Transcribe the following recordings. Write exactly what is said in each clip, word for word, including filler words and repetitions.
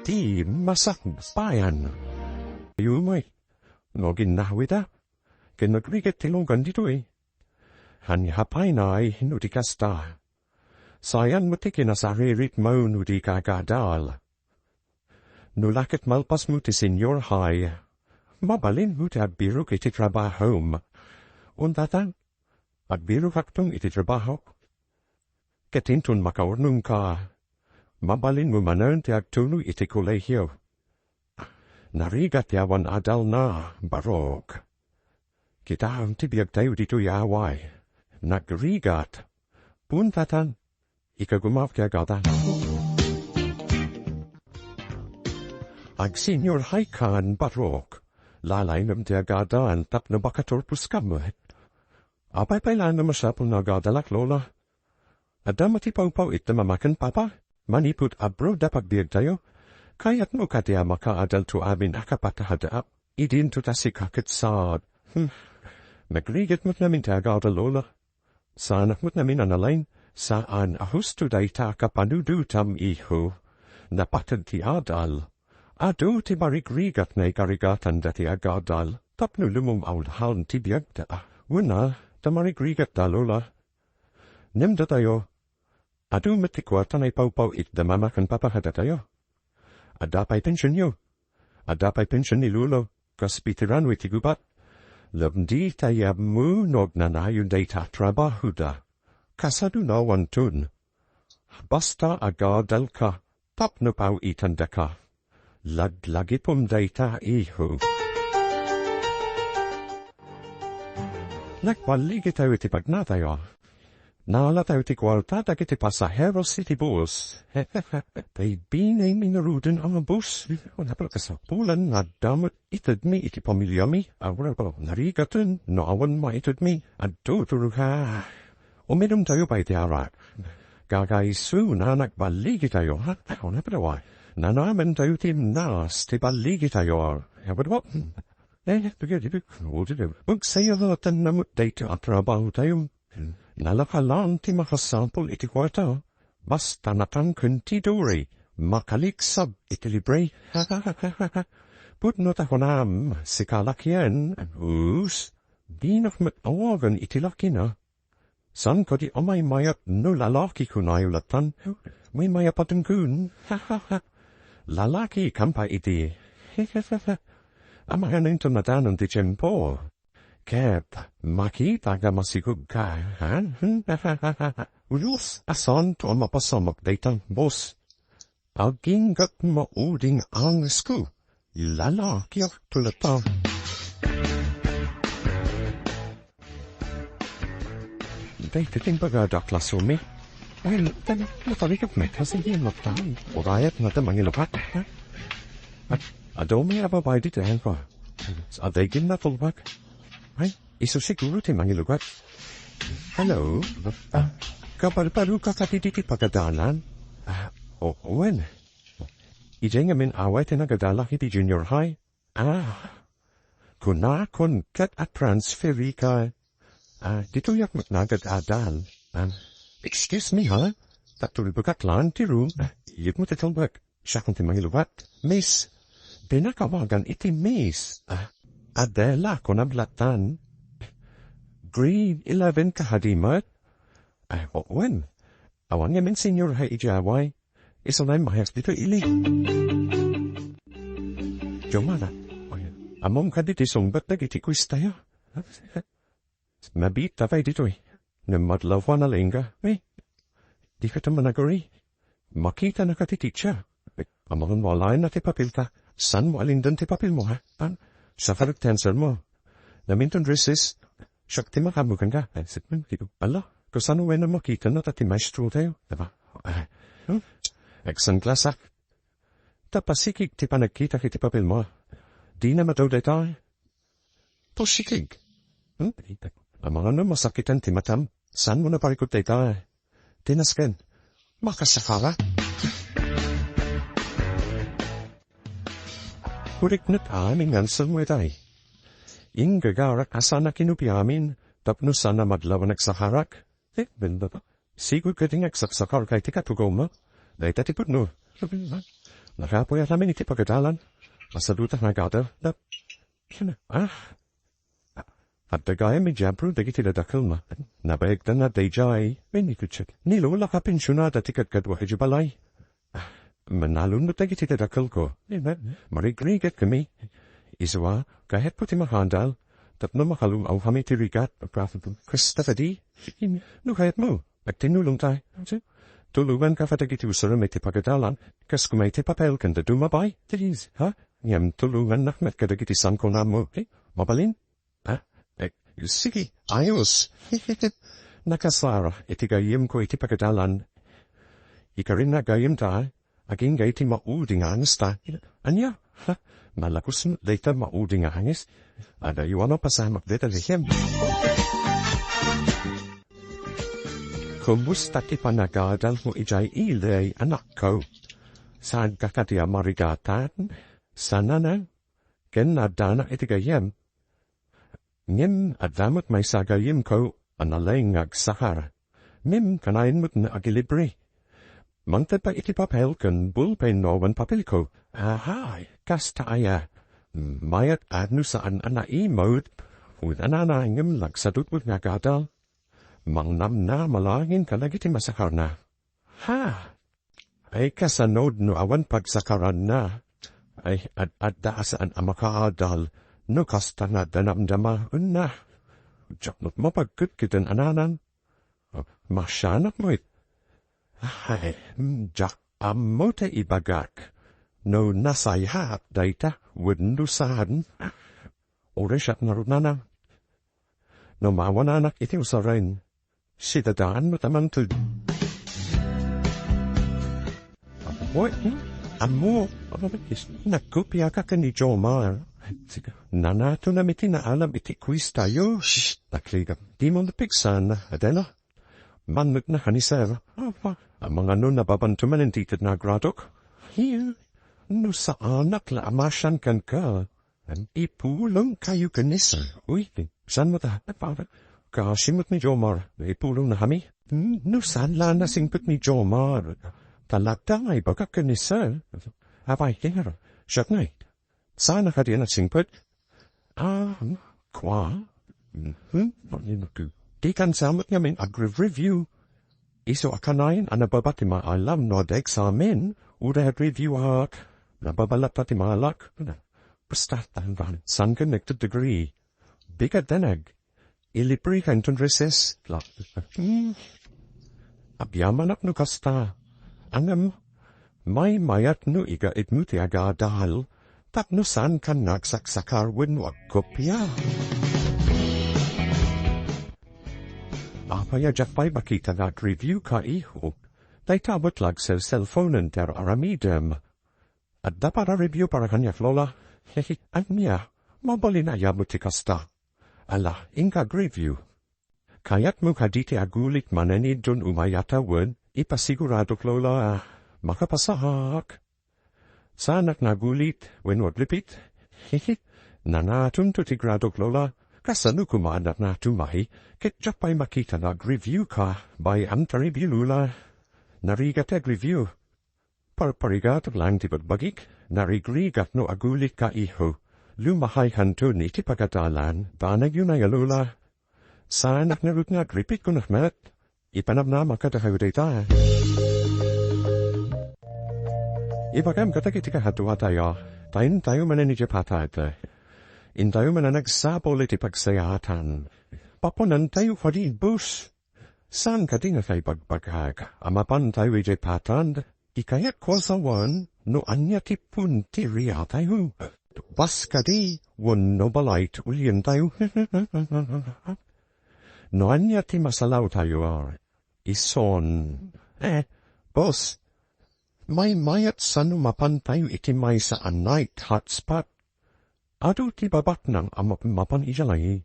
ti masakbayan. Ayumay, no ginnawida, ken nagrigat ti longgan ditoy. Ania pay nay no di kasta? Sayan met ti kinasaririt mo no di ka agadal. No la ket malpasmo ti senior high, mabalinmo ti agbirok iti trabahom. Undatan, agbirokakton iti trabahok. Ket inton makaurnongka, mabalinmo manen ti agtuloy iti kolehio. Narigat ti awan adalna, Barok. Kitaem ti biagtayo ditoy a away. Nagrigat. Puntatan, ikagumaw ti agadal. Ag-senior high kan, Barok. Lalaingem ti agadal tapno makaturposka met. Apay pay laeng a masapul nga agadalak, Lola? Adda met ti pawpaw-it da Mama ken Papa? Manipud abroad a pagbiagtayo, kayatmo kadi a makaadalto amin a kapatadam? Idinto ta sika ket sad. Hmm. Nagrigat met ngamin ti agadal, Lola. Saanak met ngamin a nalaing, saan a husto dayta a kapanudotam, iho. Napateg ti adal. Adu ti marigrigat nga ikarigatanda ti agadal tapno lumum-awlahan ti biagda. Wen a, ta marigrigatda, Lola. Ngem datayo, adu met ti kuarta nga ipawpaw-it da Mama ken Papa kadatayo. Adda pay pensionyo. Adda pay pension ni Lolo, kas beterano iti gubat. Ngem dita yammo no agnanayon dayta a trabahoda. Kasano nawanton? Basta agadalka tapno paw-itandaka. Laglagipem dayta, iho. Nagballigitayo iti pagnatayo. Naalatayo ti kuarta dagiti pasaheros iti bus. Tay binaymi ngaruden a bus. Napal kasapulan nga adda met itedmi iti pamiliami. Awan ko narigaten no awan maitedmi. Adto, turuka. Uminumtayo pay ti arak. Kakaisuna nagballigitayo. Ha? Awan a padawa. Nanamentayo ti imnas ti balligitayo. Awan ko. Eh, tugi, tugi, tugi. Magsayatan na met dayta a trabahotayo. Nalakalan ti makasapul iti kuarta. Basta natangken ti duri, makaliksab iti libre. Pudno ta kunam, sika lakien, us, dinak met awagan iti lakina. Saan kadi a maymayat no lalaki kunayo latan? Maymayat paten kun. Lalaki kan pay iti. Amangan inton nadanon ti tiempo. Ket makita nga masigugka, ha? Ulos a santo a mapasamak dayta, boss. Aginggat mauding angesko. Lalakiak tulata. Dayta ti imbagadak, lasumi. Ay, tan, natarikap met, kasi di matang. Urayat na ta mangilukat, ha? At, adu may ababay di tayo pa. Aday gin natulbak. Ay, isu siguro ti mangilukat. Hello? Ah, kabalbalo ka kadi ti pagadalan? Ah, o, wen. Idiay ngamin away ti nagadalak iti junior high. Ah, kunakon ket a transferika. Ah, ditoyak met nagad-adal. Ah, excuse me, ha? Ta tulbekak laeng ti room. Ah, iyegmo ti tulbek. Siakon ti mangilukat. Miss, pinakawagan iti Miss. Ah, Adela, kunam latan. Grade eleven ka kadi met? Ay, o, wen. Awan ngamin senior high idiay away. Isu laeng mahias ditoy ili. Jomana, ammom kadi ti sungbat dagiti quiz tayo? Mabiit ta pay ditoy. Ngem madlaw a nalaingka. Eh, dika ta managuri. Makitanaka ti teacher. Amangan mo alaenna ti papelta. Saan mo alindan ti papelmo, ha? An? Sa character mo. Naminton recess. Siak ti makabukan ka. Ay, sit man, ti, ala, kasano wenno makitana ta ti maestro tayo? Diba? Ay, hmm? Eksan klasak. Ta pasikig ti panagkitak iti papelmo. Dina madaw dayta. Pasikig. Hmm? Amangan no masakitan ti matam. Saan mo naparikut dayta? Tinasken. Makasakara. Kuriknet amin nga ansem mo itay. Inggagarak a saan a kinupi amin, tapno saan a madlaw a nagsakarak. Eh, benda pa. Sigud kadi nga agsaksakarka iti katugawmo. Dayta ti pudno. Nakapuyasamin iti pagadalan. Masadutak nga agada. Dap-, ah, Adda gayam idiay ampro dagiti dadakelna. Nabaekda na daydiay, wen ni Kutset. Ni Lola ka pensionada ti kadkadua idiay balay. Ah, manalon met dagiti dadakelko. Marigrigat kami. Isua, kayatko ti makadal. Tapno makalung-aw kami ti rigat. Kasta kadi? No kayatmo, agtinulong tayo. Tulongan ka kadagiti usaram iti pagadalan. Kas kumay ti papel kanda dumabay. Please, ha? Ngem tulongannak met kadagiti sankunam mo. Eh, mabalin? Ha? Eh, sige, ayos. Nakasar iti gayyemko iti pagadalan. Ikarin nga gayyemta, agingga iti maudi nga angesta. Ania? Ha? Malakos met dayta maudi nga anges? Adayo a mapasamak dayta gayyem. Kumusta ti panagadalmo idiay ili, anakko? Saanka kadi a marigatan? Saan a? Ken naaddanak iti gayyem. Ngem adda met maysa a gayyemko a nalaing nga agsakar. Ngem kanayon met nga agilibre. Mangted pay iti papel ken bulpen no awan papelko. Ahay, kasta aya. Mayat a no saan a naimut. Udanana ngem nagsadut met nga agadal. Mangnamnama laeng kadagiti masakarna. Ha? Ay, kasano no awan pagsakaranna? Ay, ad-adda a saan a makaadal no kasta nga adda namnamaenna. Diak met mapagketketen ananan. Masianak met. Ay, diak ammo ti ibagak no nasayaat dayta wenno saan. Uray siak narunana. No mawananak iti usaren, sidadaan met a mangted. Apo, hmm? Ammo, nagkopiaka ken ni Jomar. Nanatonam iti naalam iti quiz tayo. Shh, nakligap. Dimo napigsan, Adela. Mannekna ka ni Sir. Apa, amangano nababanto manen ti ited nga gradok? Hiya, no saanak la a masian kenka. Ipulongkayo ken ni Sir. Uy, saan mo ta? Para, kaasi met ni Jomar, ipulongna kami. Hmm, no saan la a nasingpet ni Jomar? Talaga nga ibagak ken ni Sir. Apay, kaya, siak ngay. Saan a kadi a nagsingpet? Ah, kua? Hmm? Di kansa met ngamin agre-review. Isu a kanayon a nababa ti maalam no adda eksamen, uray agreview ak. Nababa latta ti maalak. Basta, tan, tan, saan connected degree. Bigat danag. Ilibre ka inton recess. La-, Hmm. Agyamanak no kasta. Ngem, maymayat no igaedmo ti agadal, tapno saankan nga agsaksakar wenno agkopia. Apay a diak pay makita nga agreview ka, iho? Dayta met la agselselfonen ti ar-aramidem. Adda para review para kaniak, Lola. Hehe, ania? Mabalin aya met ti kasta. Ala, inka agreview. Kayatmo kadi ti agulit manen idton umayata wen? Ipasiguradok, Lola, a makapasaak. Saanak nga agulit wenno aglipit? Hehe, nanatonto ti gradok, Lola. Kasano koma a nanato, mahi? Ket diak pay makita nga agreview ka. Bay-am ta review, Lola. Narigat ti agreview. Parparigatak laeng ti bagbagik, narigrigat no agulitka, iho. Lumahaykanton iti pagadalan, banagyo na ya, Lola. Saanak ngarud nga agripit, kunak met. Ipanamnama kadakayo dayta. Ibagam kadagiti kahaduatayo, ta intayo manen idiay patad. Intayo manen agsapul iti pagsayaatan. Papunantayo kadi, boss. Saan kadi nga kaibagbagak a mapantayo idiay patad? Ikayatko a sawen no ania ti puntiritayo. Bas kadi wenno balay ti ulientayo? No ania ti masalawtayo? Ison. Eh, boss, maymayat sano mapantayo iti maysa a night hotspot? Adu ti babaknang a map-, mapan idiay.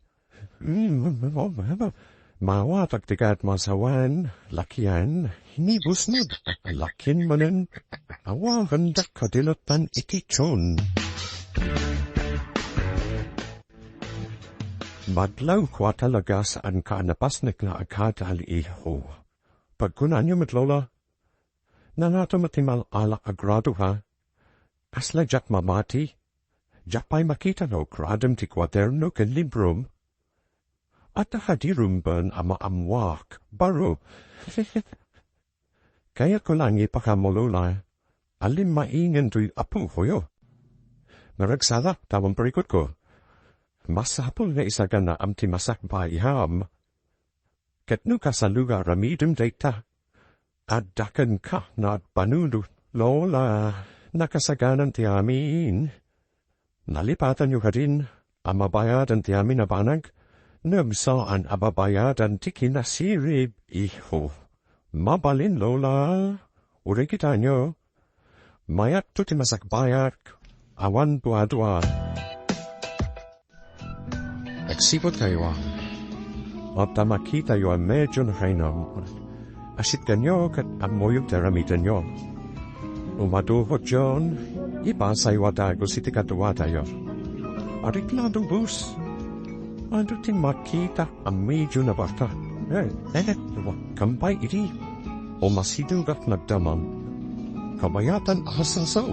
Maawatak ti kayat masawen, lakian, ni busnod, lakin manen, awagandak kadilattan iti tiyon. Madlaw kua talaga saanka a napasnek nga agkadal, iho. Pagkunanyo met, Lola, nanato met ti mal-alak a grado, ha? Kasla diak mamati, diak pay makita no ukradem ti kuaderno ken librom. Adda kadi rumben a maammoak, baro. Kayatko laeng ipakaammo, Lola, a limmaingen toy apokoyo. Ngaragsarak ta awan parikutko. Masapul nga isaganaam ti masakbayam. Ket no kasano nga aramidem dayta, adda kenka nga agpanunot, Lola, nakasaganan ti amin. Nalipatanyo kadin a mabayadan ti amin a banag, ngem saan a babayadan ti kinasirib, iho. Mabalin, Lola. Uray kitanyo. Mayatto ti masakbayak. Awan dua-dua. Agsiput kayo, ah. Adda makitayo a medyo nakainom. Asitkanyo ket ammoyo ti aramidenyo. Umaduko, John, ipasayo a dagus iti kaduatayo. Arigla dubos. Adu ti makita a medyo nabarta. Eh, eh, wa-, kampay idi. Umasidegak nagdamag. Kabayatan a sasaw.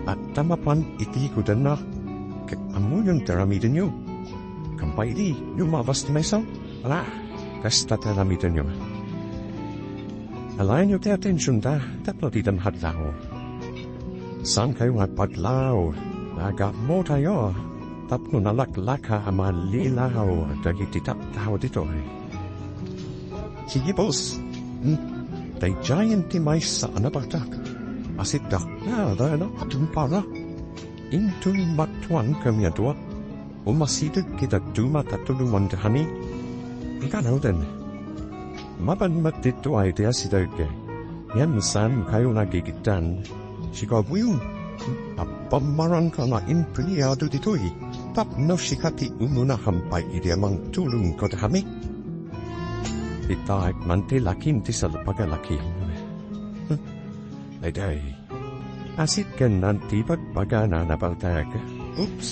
Adda mapan iti kudanna. Ket ammoyon ti aramidenyo. Kampay idi, lumabas ti maysa. Ala, kasta ti aramidenyo. Alaenyo ti atensionda, tapno dida mahadlango. Saankayo nga agpadlaw, nagaammotayo, tapno nalaklaka a malilaw dagiti tattao ditoy. Sige, boss. Hmm. Daydiayen ti maysa a nabatak. Asidda, ah, dayana, tumpara. Inton matuang kami a dua, umasideg ti dadduma ta tulongan da kami. Ikanawden. Mapan met ditoy ti asideg. Ngem saankayo nga agigiddan. Sikabuyo, appamarangka nga empleado ditoy. Tapno sika ti umuna kampay idi a mangtulong kadakami. Itaek man ti lakim ti salpag a lakim. Daydiay. Asit ken nantibag bagana nabaltek. Oops.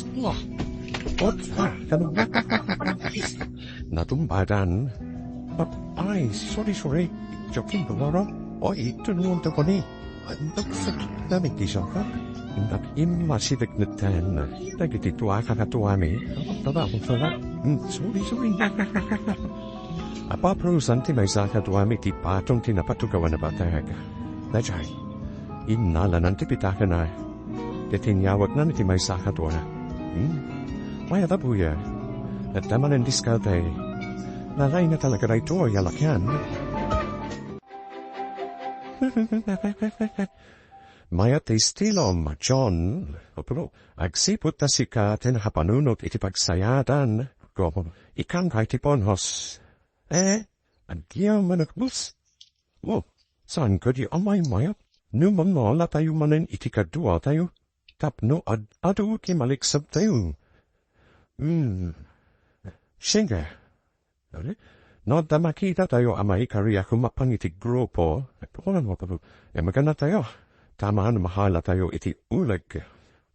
Oops. Ah, kano-, natumbadan. Ah, ay, sorry, sorry. Joking, Doloro. Oy, ito naman to ko ni. Ay, nagsakit na may kisang ka. Nag-immasibik na ten. Dagiti tua kakatuami. Tama akong sala. Hmm, sorry, sorry. Apaprusan ti maysa katuami ti patong ti napatugawan a batag. Daydiay, innalanan ti pitakana. Ket inyawatnan iti maysa katuana. Hmm? Mayat a buya. Adda manen diskarte. Nalay na talaga daytoy a lakian. Mayat ti estilom, John. Agsipud ta sika ti nakapanunot iti pagsayaatan. Ko, ikan kay ti ponhos. Eh, agyaw manakbus. Oh, saan kadi a maymayat? No mangala tayo manen iti kaduatayo, tapno ad-adu ti maliksabtayo. Hmm. Sige. Ari? No adda makita tayo a maikari a kumapan iti grupo, e, magana tayo. Tama no mahala tayo iti uleg.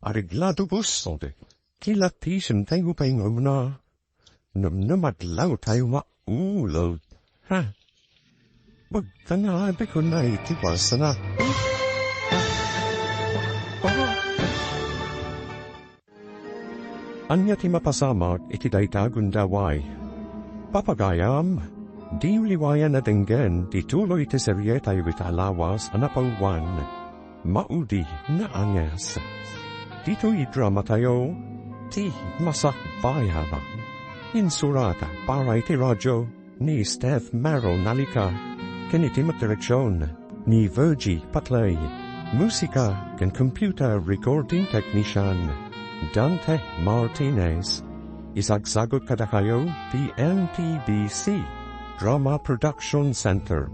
Ariglado bus, ode. Kilatisen tayo pay nga umuna. Num-, numadlaw tayo maulaw. Ha? Magtangabay ko na iti basana. Ania ti mapasamak iti dayta a gundaway? Papagayam, diyo liwayan a denggen ti tuloy ti serietayo ita a lawas a napauluan. Maudi nga anges. Ditoy dramatayo, ti Masakbayan. Insurata para iti radio ni Steph Maro Nalica, ken iti direksion ni Virgie Patlay. Musika ken computer recording technician, Dante Martinez. Isagsagut kadakayo ti N T B C Drama Production Center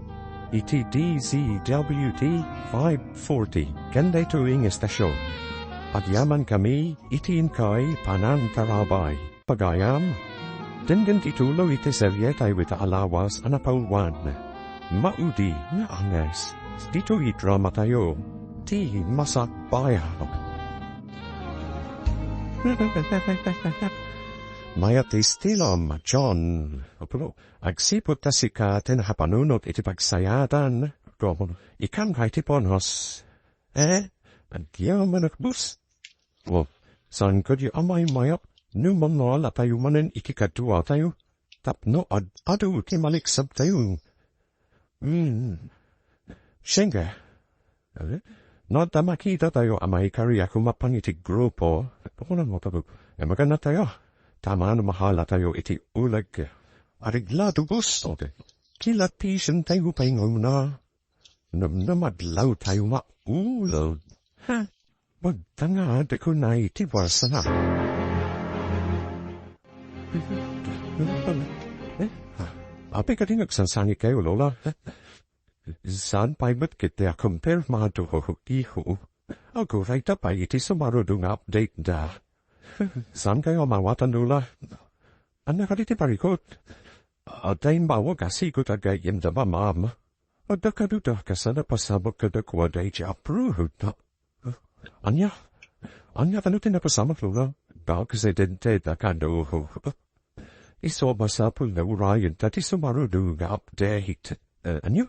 iti D Z W T five forty ken daytoy nga estasion. Agyamankami iti inkay panangtarabay. Pagayam, denggen ti tuloy iti serietayo ita a lawas a napauluan. Maudi nga anges. Ditoy dramatayo, ti Masakbayan. Mayat ti estilom, John. Agsipud ta sika ti nakapanunot iti pagsayaatan. Ko, ikan kay ti ponhos. Eh, Agyaman a kabus. O, saan kadi a maymayat no mangngala tayo manen iti kaduatayo tapno ad-adu ti maliksabtayo? Hmm. Siangga. Eh? No adda makitatayo a maikari a kumapan iti grupo, kunan mo tayo. E, magannatayo. Ta mano mahalatayo iti uleg. Areglado, boss. Okay. Kilatisan tayo pay nga una. Namnamadlaw tayo maulog. Ha? Magtanga da kunay ti puersana. Eh, ha? Apay kadi nga agsangsangitkayo, Lola? Saan pay met ketdi a kumpirmado, iho? Agurayda pay iti sumarudo nga update da. Saan kayo a mawatan, Lola? Ania kadi ti parikut? Adda imbawag a sigut a gayyemda, Mama. Adda kaduda kas a napasamak kadakuada iti upload. Ania? Ania kano ti napasamak, Lola? Aksidente da kano. Isu a masapul nga urayenta ti sumarudo nga update. Eh, ania?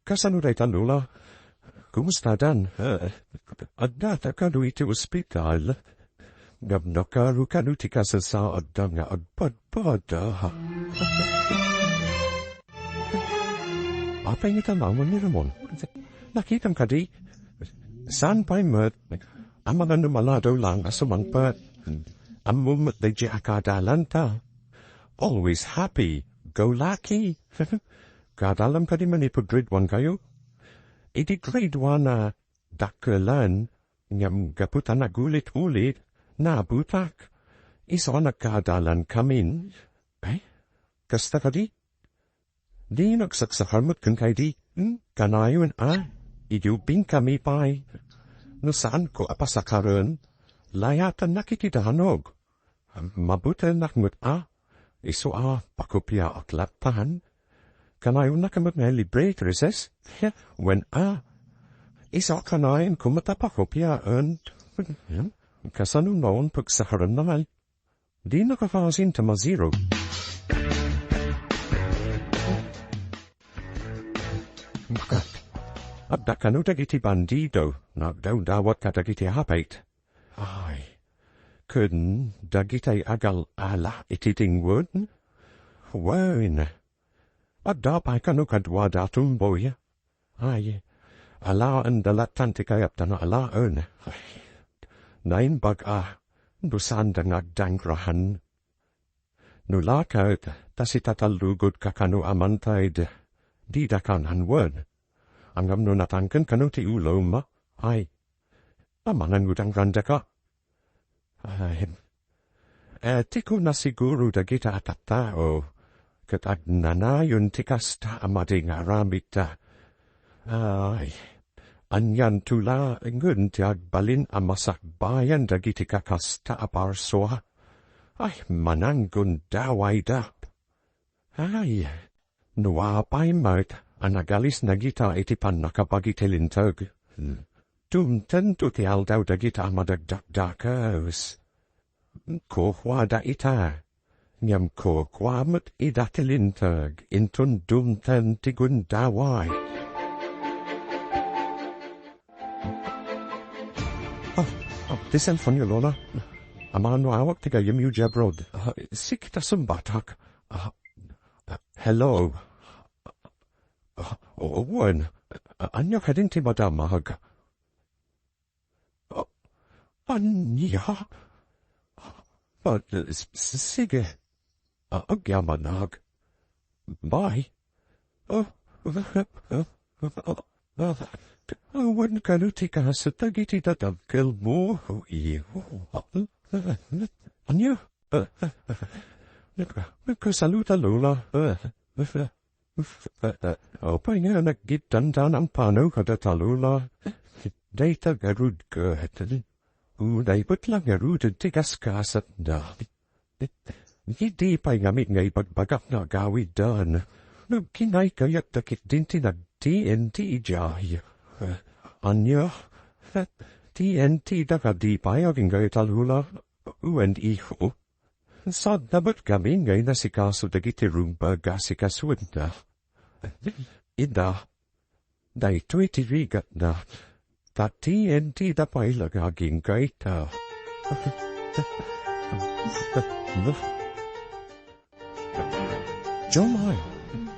Kasano dayta, Lola? Kumustadan? Eh, adda ta kano iti ospital? Ngem nakaro kano ti kasasaadda nga agpadpada. Apay nga tanawan ni Ramon? Nakitam kadi? Saan pay met? Amangan no maladaw lang a sumangpet. Ammom met daydi a kadalanta. Always happy, go lucky. Kadalam kadi manipud grade one kayo? Idi grade one a dakkelan, ngem gapu ta nagulit-ulit, nabutak. Isu a nagkadalan kamin. Ay, kasta kadi? Di nagsaksakar met ken kaydi? Hmm? Kanayon a, idi ubbing kami pay. No saanko a pasakaren, layatennak iti danog. Mabutenak met a, isu a pakopiaak lattan. Kanayonnak met nga libre iti recess? Wen a, isu a kanayonko met a pakopiaen. Hmm? Kasano naon pagsakarennakay? Di nakakasin ta maziro. Bakit? Adda kano dagiti bandido nga agdawdawat kadagiti apit. Ay, ken dagitay agal-ala iti dingwen? Wen, adda pay kano kaduada a tumboy. Ay, alaen da lattan ti kayatda nga alaen. Ay, naimbag a, no saanda nga agdangrahan. No la ket, ta sitatallugodka kano a mantayda, dida kanan wen. Ngem no natangken kano ti ulom, ay, amangan nga dangrandaka. Ay, eh, ti kuna siguro dagita a tattao, ket agnanayon ti kasta a madi nga aramidda. Ay, anianto laengen ti agbalin a masakbayan dagiti kakasta a parsua? Ay, mananggundawayda. Ay, no apay met a nagalis dagita iti pannakabagi ti linteg. Dumtengto ti aldaw dagita a madagdakdakes. Kukuada ita, ngem kukua met ida ti linteg inton dumteng ti gundaway. Ah, ah, ti cellphone-yo, Lola. Amangan no awak ti gayyemyo idiay abroad. Ah, sige ta sumbatak. Ah, ah, hello. Ah, o-, wen, ah, ania kadin ti madamag? Ah, ania? Ah, s-, s-, sige. Ah, agyamanak. Bye. Ah, ah, ah, ah, ah, awan kano ti kaset dagiti dadagkelmo, iho. Ania? Ah, ah, ah, nagka-, nagkasaluda, Lola. Ah, ah, ah, ah, apay nga naggidandanan panaw kadata, Lola? Dayta ngarud ket. Unay met la ngaruden ti kaskasatna. Idi pay ngamin nga ibagbagak nga agawiddan, nagkinaykayatda ketdin ti nag-T N T idiay. Ania? T N T da kadi pay agingga ita, Lola? Wen, iho. Saanna met ngamin nga inasikaso dagiti rumbeng nga asikasuenna. Ida, daytoy ti rigatna. Ta T N T da pay la agingga ita. Jomar,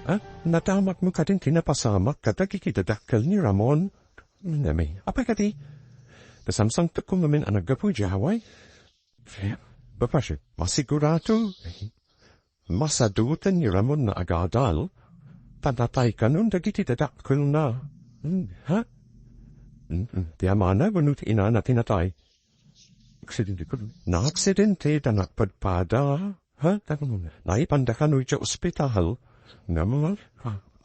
ah, nadamakmo kadin ti napasamak kadagiti dadakkel ni Ramon? Nami, apay kadi? Nasamsangtekko ngamin a naggapu idiay Hawaii? Babasit, masigurado. Masadutan ni Ramon nga agadal, ta natay kanon dagiti dadakkelna. Hmm, ha? Hmm, hmm. Ti amana wenno ti inana ti natay? Aksidente kano? Naaksidente ta nagpadpada. Ha? Naipanda kano iti ospital? Ngem,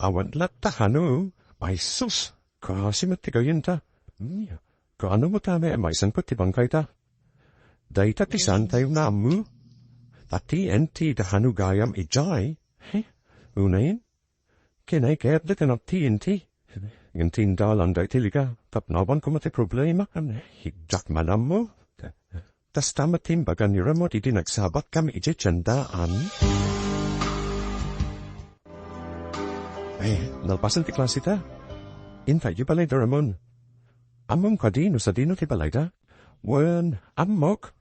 awan latta kano? Ay sus! Kaasi met ti gayyemta. Hmm. Kaano met a maisanko ti bangkayta? Dayta ti saantayo nga ammo. Ta T N T da kano gayam idiay. He? Unayen? Kinay kayatda ti nag-T N T. Ngem tindalan dayta liga, tapno awan koma ti problema. Diak man ammo. Kasta met ti imbaga ni Ramon idi nagsabatkami idiay tiendaan. Eh, nalpasen ti klaseta. Intayyo balay da Ramon. Ammom kadi no sadino ti balayda? Wen, ammok.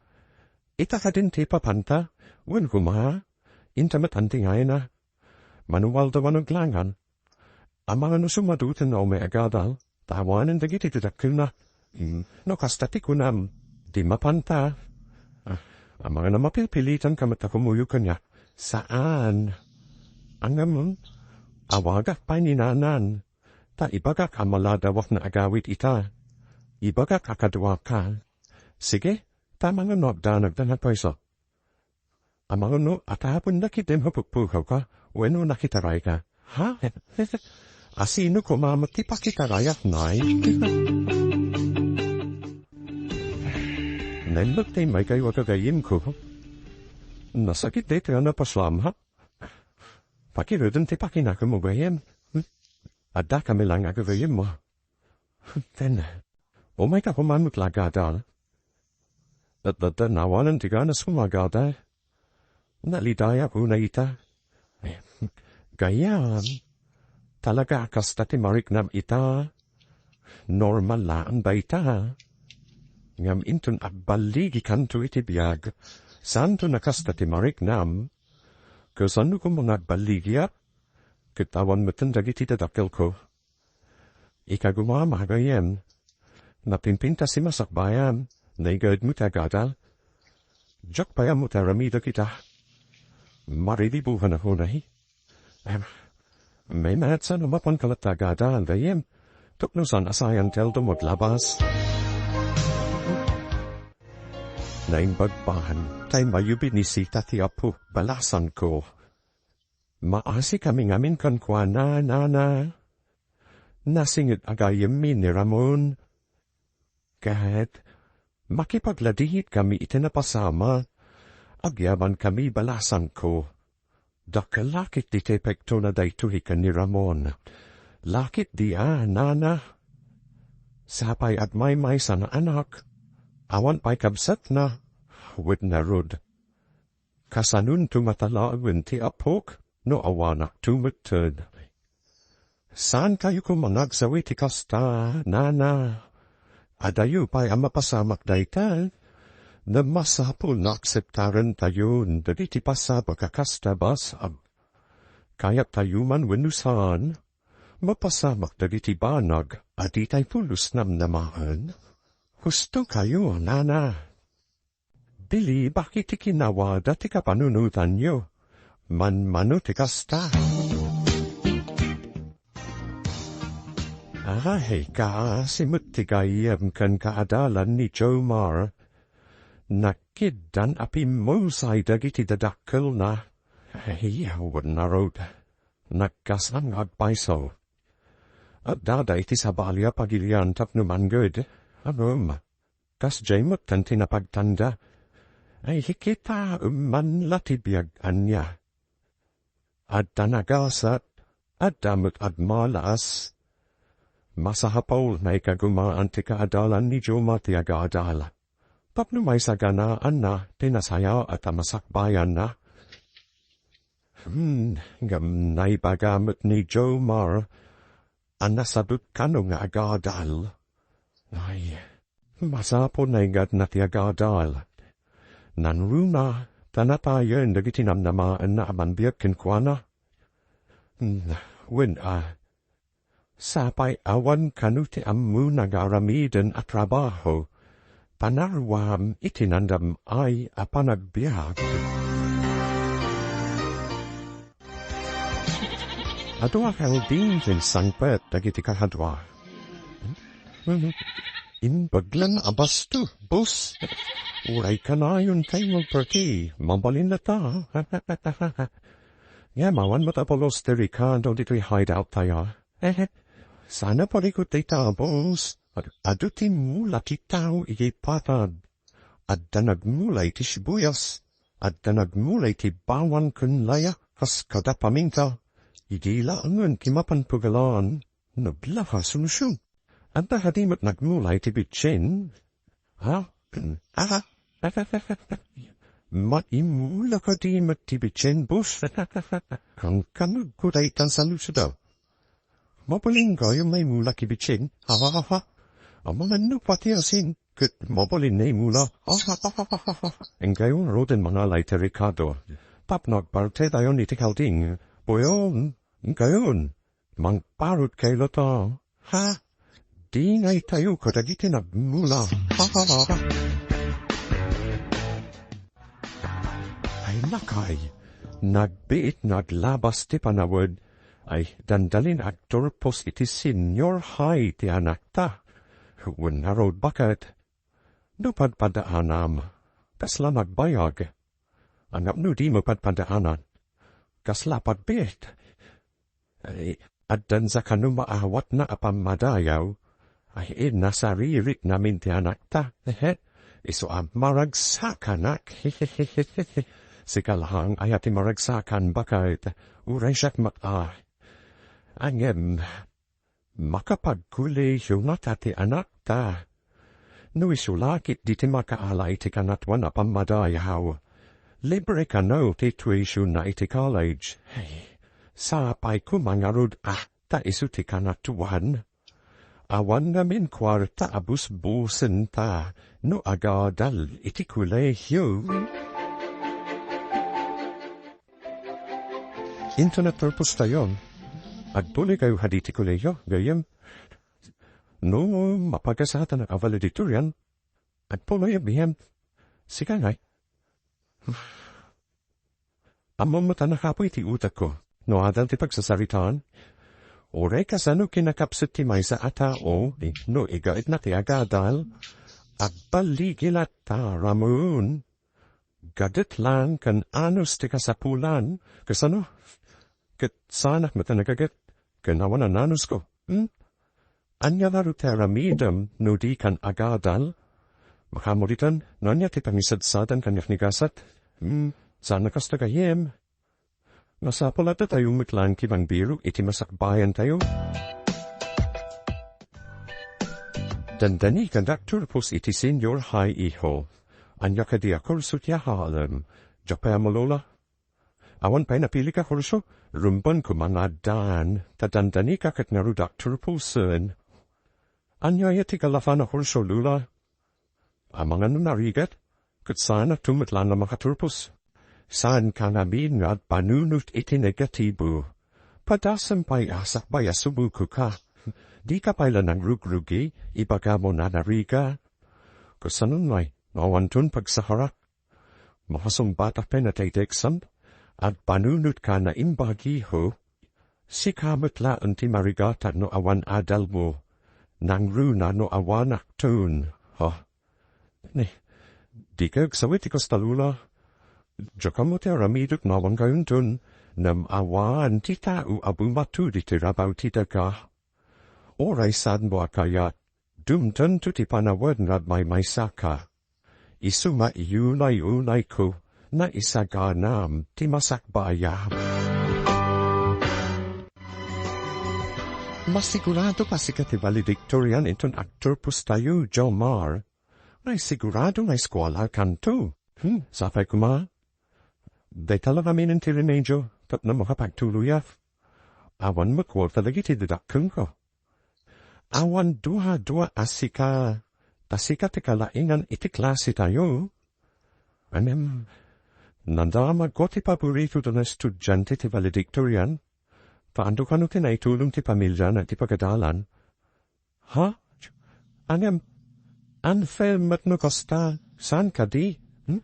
Ita kadin ti papanta. Wen koma, inta met antingayna. Manualda wenno glangan. Amangan no sumadutan nga umay agadal, ta awanen dagiti dadakkelna. Hmm, no kasta ti kunam, di mapanta. Ah, amangan a mapilpilitanka met a kumuyo kaniak. Saan. Ngem, awagak pay ni nanan. Ta ibagak a maladawak nga agawid ita. Ibagak a kaduaka. Sige, ta amangan no agdanagda nga payso. Amangan no, atapennak idim a pukpukawka, wenno nakitarayka. Ha? A sino koma met ti pakitarayak, nay? Naimbag ti immaykayo a gagayyemko. Nasakit daytoy a napasamak. Pakirudem ti pakinakemmo, gayyem. Addakami laeng a gagayyemmo. Ken, umayka koma met la agadal. Adda, adda, awanen ti ganas koma agadal. Nalidayak unay ita. Gayyem, talaga a kasta ti mariknam ita. Normal laeng dayta. Ngem inton agballigikanto iti biag, saanto a kasta ti mariknam. Kasano koma nga agballigiak? Ket awan metten dagiti dadakkelko. Ikagumam a gayyem, napimpintas ti masakbayan, naigaedmo ti agadal. Diak pay ammo ti aramidek ita. Marilibuan a unay. Em, maymayat saan a mapanka latta agadal, gayyem. Tapno saan a sayan ti aldo mo aglabas. Naimbag pay, tay mayubinisita ti Apo, balasanko. Maasikami ngamin kenkuana, nana. Nasinged a gayyemmi ni Ramon. Ket, makipagladingit kami iti napasamak. Agyaman kami balasanko. Dakkel lakit ti epektona daytoy ken ni Ramon. Lakit dia, nana. Sapay agmaymaysa nga anak. Awan pay kabsatna. Wen ngarud. Kasanonto nga talaewen ti apok no awanakto metten? Saankayo koma nga agsawi ti kasta, nana. Adayo pay a mapasamak dayta. Ngem masapul nga akseptarentayon dagiti pasamak a kasta bassit. Kayattayo man wenno saan, mapasamak dagiti banag a ditay pulos namnamaen. Husto kayo, nana. Bilibak iti kinawada ti kapanunotanyo. Manmano ti kasta. Ay, kaasi met ti gayyem ken kaadalan ni Jomar. Nakiddan a pimmusay dagiti dadakkelna. Ay, wen ngarud. Nagkasangag pay so. Addada iti sabali a pagilian tapno mangngeg. Ngem, kasdiay met ti napagtanda. Ay, kitaem man la ti biag ania. Adda nagasat, adda met agmalas. Masapul nga ikagumaan ti kaadalan ni Jomar ti agaadal. Tapno maisaganaanna ti nasayaat a masakbayanna. Hmm, ngem naibaga met ni Jomar a nasadut kano nga agaadal. Ay, masapul nga igatna ti agadal. Nangruna, ta natayen dagiti namnamaenna a manbiag kenkuana. Hmm, wen a, sapay awan kano ti ammona nga aramiden a trabaho, panaruam iti nandam-ay a panagbiag. Adu a kalding ti insangpet dagiti kakadua. Imbag lang a basto, boss. Uray kanayon kay magparti, mabalin na ta. Ngem awan met a pulos ti Ricardo ditoy hideout tayo. Sana parikut dayta, boss. Ad-, adu ti mula ti tao iti patad. Adda nagmula iti sibuyas. Adda nagmula iti bawang ken laya kas kada paminta. Idi laengen ti mapan pegelan, naglaha solusion. Adda kadi met nagmula iti bitsin? Ha? Aha? Maimula kadi met ti bitsin, boss? Kankanegko daytan salusoda. Mabalin gayo maimula ti bitsin? Aha, aha. Amangan no pati asin, ket mabalin naimula. Aha, aha, aha, aha. Enggayo ngaruden mangala iti Ricardo. Tapno agpartidayon iti kalding. Buyon, enggayon. Mangparut kay lata. Ha? Di ngay tayo kadagiti nagmula. Ha, ha, ha, ha. Ay, lakay. Nagbiit nga aglabas ti panawed. Ay, dandalin agturpos iti senior high ti anakta. Wen ngarud, baket? No padpadaanam, kasla nagbayag. Ngem no di mo padpadaanan, kasla pagbiit? Ay, addansa kano maawatna a pammadayaw? Ay, nasaririt namin ti anakta. Ehe. Isu a maragsakanak. Sika laeng aya ti maragsakan, baket. Uray siak met a. Ngem, makapagkolehiona ta ti anakta. No isu la ketdi ti makaala iti Kangatoan a Pammadayaw, libre kano ti tuitionna iti college. Ay, sapay koma ngarud a ta isu ti Kangatoan. Awan ngamin kuarta a busbusenta no agadal iti kolehio. Inton agturpostayon, agpuloykayo kadi ti kolehio, gayyem? No mapagasatan a valedictorian, agpuloy a bihem. Sika ngay? Ammom met a nakapuy ti utekko no adal ti pagsasaritaan. Uray kasano kinakapsut ti maysa a tao, no igaetna ti agadal, agbaligi latta, Ramon. Gaget laeng ken anus ti kasapulan, kasano? Ket saanak met a nagaget, ken awan a nanusko. Hmm? Ania ngarud ti aramidem no dikan agadal? Makaammo ditan, no ania ti pangisadsadan kaniak ni gasat? Hmm, saan a kasta gayyem? Masapul a datayo met laeng ti mangbiro iti masakbayantayo. Dandani ka agturpos iti senior high, iho. Ania kadi a kurso ti ahalem? Diak pay ammo, Lola. Awan pay napili ka kurso? Rumben koma nga addaan, ta dandani ka ket ngarud agturposen. Ania aya ti kalafan a kurso, Lola? Amangan no narigat, ket saan a tumet laeng a makaturpos. Saan ka ngamin nga agpanunot iti negatibo. Padasem pay a sakbay a sumuko ka. Dika pay la nangrugrugi, ibagam a narigat. Kasano ngay, no awanton pagsakarak? Makasungbatak pay dayta exam? Agpanunot ka naimbag, iho. Sika met laeng ti marigatan no awan adalmo. Nangruna no awanakton. Ha? Ni, dika agsawi ti kasta, Lola. Diak ammo ti aramidek no awan kayonton, ngem awan ti tao a bumatud iti rabaw ti daga. Uray saanmo a kayat, dumtengto ti panawed nga agmaymaysaka. Isu nga iyunay-unayko, naisaganam ti masakbayam. Masigurado a sika ti valedictorian inton agturpostayo, Jomar. Naisigurado nga eskuelakanto. Hmm, sapay koma. Dayta la ngamin ti remedio, tapno makapagtuloyak. Awan met kuarta dagiti didakkelko. Awan dua-dua a sika, ta sika ti kalaingan iti klasetayo. Ngem, nadamagko ti paborito ti estudiante ti valedictorian, ta adu kano ti naitulong ti pamiliana iti pagadalan. Ha? Ngem, unfair met no kasta, saan kadi? Hmm?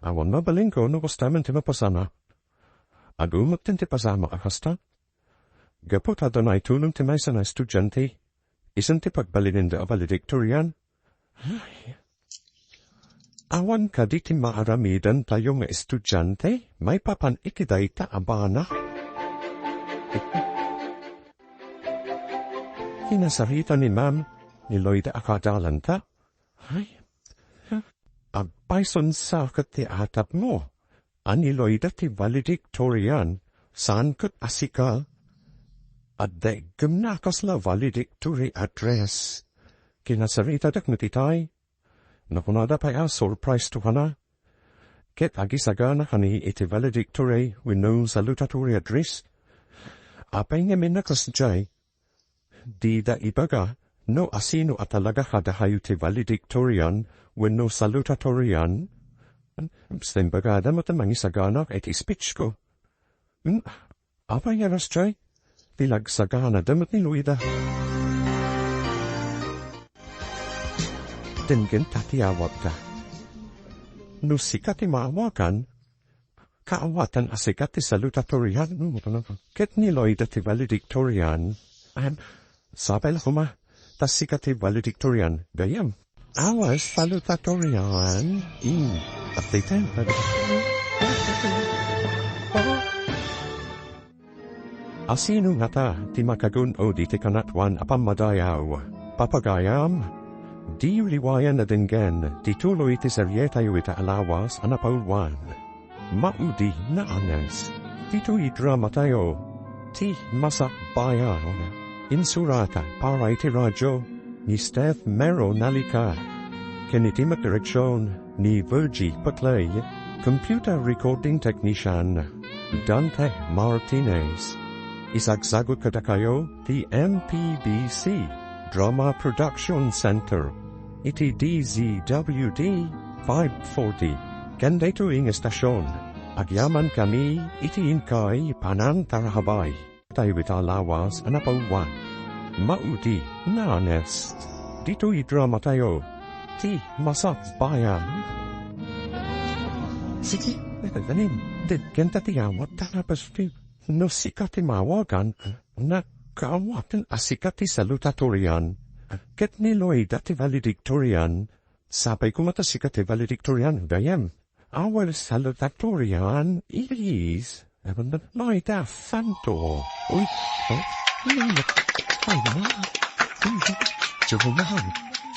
Awan mabalinko no kasta met ti mapasana. Adu met ti pasamak a kasta. Gapu ta adu naitulong ti maysa nga estudiante, isun ti pagbalinenda a valedictorian. Ay. Awan kadi ti maaramidantayo nga estudiante maipapan iti dayta a bana? Kinasarita ni Ma'am ni Loida a kadalanta. Ay. Agpayso sa ket ti atapmo. Aniloyda ti valedictorian, saan ket a sika? Adda iggemna a kasla valedictory address. Kinasaritadak met itay. Nakunada pay a surprise to kana. Ket agisagana kani iti valedictory wenno salutatory address. Apay ngamin a kasdiay? Dida ibaga no asino a talaga kadahayo ti valedictorian wenno salutatorian. Basta imbagada met a mangisagana iti speech ko. Hmm? Apay nga oras jay? Ti nagsaganada met ni Loida. Denggen ta ti awatda. No sika ti maawagan, kaawatan a sika ti salutatorian. Ket ni Loida ti valedictorian. Ahem. Sapay la koma, ta sika ti valedictorian. Gayam. Awas salutatorian. Mm. Update. Asino ngata ti makagun-od iti kanatwan a pammadayaw? Papagayam, di liwayan a denggen ti tuloy ti serietayo ita a lawas a napauluan. Maudi nga Anes. Ditoy dramatayo, Ti Masakbayan. Insurata para iti radio ni Steph Mero Nalica. Ken iti met direksion ni Virgie Paclay, computer recording technician, Dante Martinez. Isagsagut kadakayo ti M P B C Drama Production Center iti D Z W D five forty. Ken daytoy nga estasion, agyamankami iti inkay panangtarabay. Tayo ita lawas a napauluan. Maudi nga Anes. Ditoy dramatayo, Ti Masakbayan. Sige, nagaganin. Denggen ta ti awat ta napasdi. No sika ti maawagan, nagkaawatan a sika ti salutatorian. Ket ni Loida ti valedictorian, sapay koma ta sika ti valedictorian, gayam. Our salutatorian is, Loida Santo. Uy, oh, ay, na. Joman,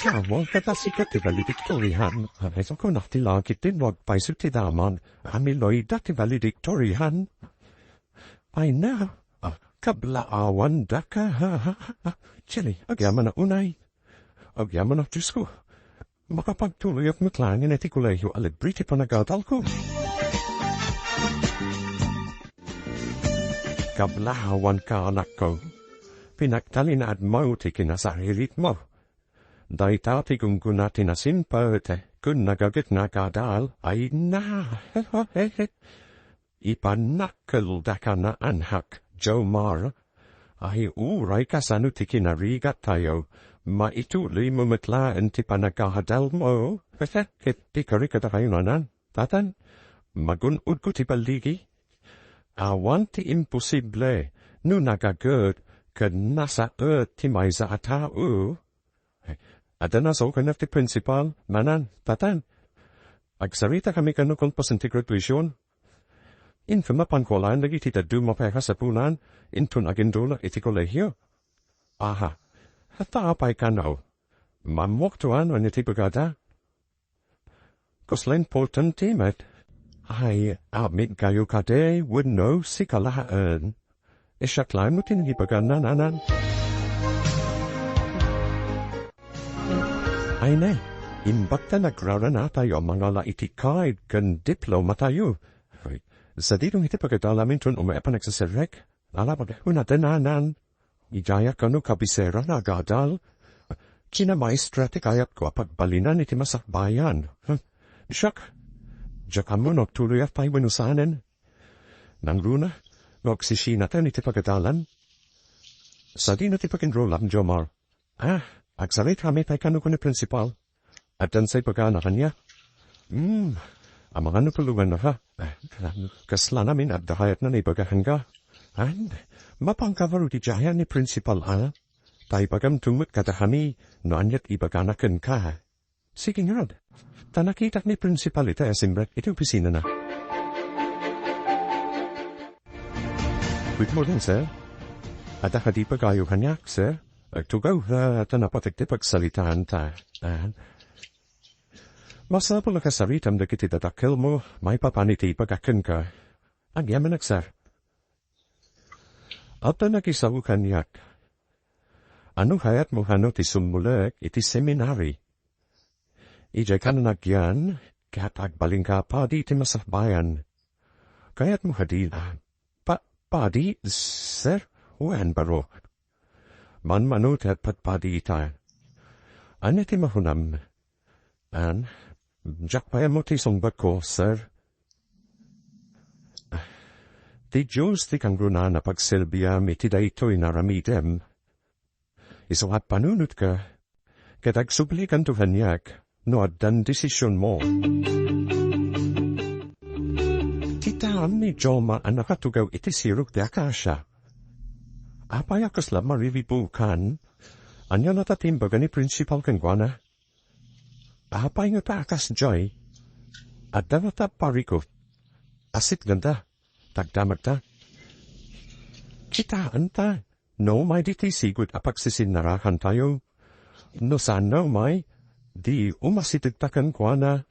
kaawatan ta sika ti valedictorian. Ay, so kung nakti langit din, wag pa isu ti daman. Ami Loida ti valedictorian. Ay na, ah, kablaawan daka, ha, ha, ha, ha. Chili, agyamanak unay. Agyamanak, Diyos ko. Makapagtuloyak met laeng iti kolehio a libre ti panagadalko. Kablaawan ka, anakko. Pinagtalinaedmo ti kinasariritmo. Dayta ti gunggona ti nasimpet ken nagagetna a kadal. Ay na. Ipanakkeldaka, annak, Jomar. Ay, uray kasano ti kinarigattayo, maituloymo met laeng ti panagkahadalmo. Ket pikari kadakayo, nanan, tatan, magun-odko ti balligi. Awan ti imposible no nagaget ken nasaet ti maysa a tao. Adda nasaokan ti principal, nanan, tatan. Agsaritakami kano kon pasen ti graduation. Inton mapanko laeng dagiti dadduma pay a kasapulan, inton agindulak iti kolehio. Aha, ta apay kano? Mammuakto anon iti bagada? Kasla importante met. Ay, ammidkayo kadi wenno sika laeng? Siak laeng no ti nangibagan, nanan. Ay ne, imbag ta nagraranatayo a mangala iti card ken diplomatayo. Ay, sadino iti pagadalam inton umay a panagseserrek? Ala, pag-, unat, nanan. Idiayak kano kabisera nga agadal. Sina maestra ti kayatko a pagbalinan iti masakbayan. Huh? Siak, diak ammo no agtuloyak pay wenno saanen. Nangruna, no agsisinatan iti pagadalan. Sadino ti pag-enrollam, Jomar? Ah, agsarita kami pay kano ken ni principal. Addan sa ibagana kaniak. Hmm, amangan no tulonganna ka. Ah, kasla namin adda kayatna nga ibaga kenka. An, mapanka baro ti jaya ni principal a? Ta ibagamto met kadakami no ania ti ibagana kenka. Sige ngarud. Ta nakitak ni principal ita a simrek iti opisinana. Good morning, sir. Adda kadi ibagayo kaniak, sir? Agtugaw, ah, ta napateg ti pagsalitaan ta. Ah. Masapul a kasaritam dagiti dadakkelmo maipapan iti ibaga kenka. Agyamanak, sir. Adda nakisao kaniak. Ano kayatmo kano ti sumulek iti seminary? Idiay ka nagyan, ket agbalinka a padi iti masakbayan. Kayatmo kadi a, pa-, padi, sir? Wen, baro. Manmano ti agpadpadi ita. Ania ti makunam? An, diak pay ammo ti sungbatko, sir. Ti Dios ti kangrunaan a pagserbiam iti daytoy nga aramidem. Isu nga agpanunotka, ket agsublikanto kaniak no addan desisionmo. Kitaem ni Joma a nakatugaw iti sirok ti akasia. Apay a kasla mariribukan? Ania ngata ti imbaga ni principal kenkuana? Apay ngata a kasdiay? Adda ngata parikut? Asitganda, tagdamagta. Kitaenta, no umay ditoy sigud a pagsisinarakantayo. No saan nga umay, di umasitegta kenkuana,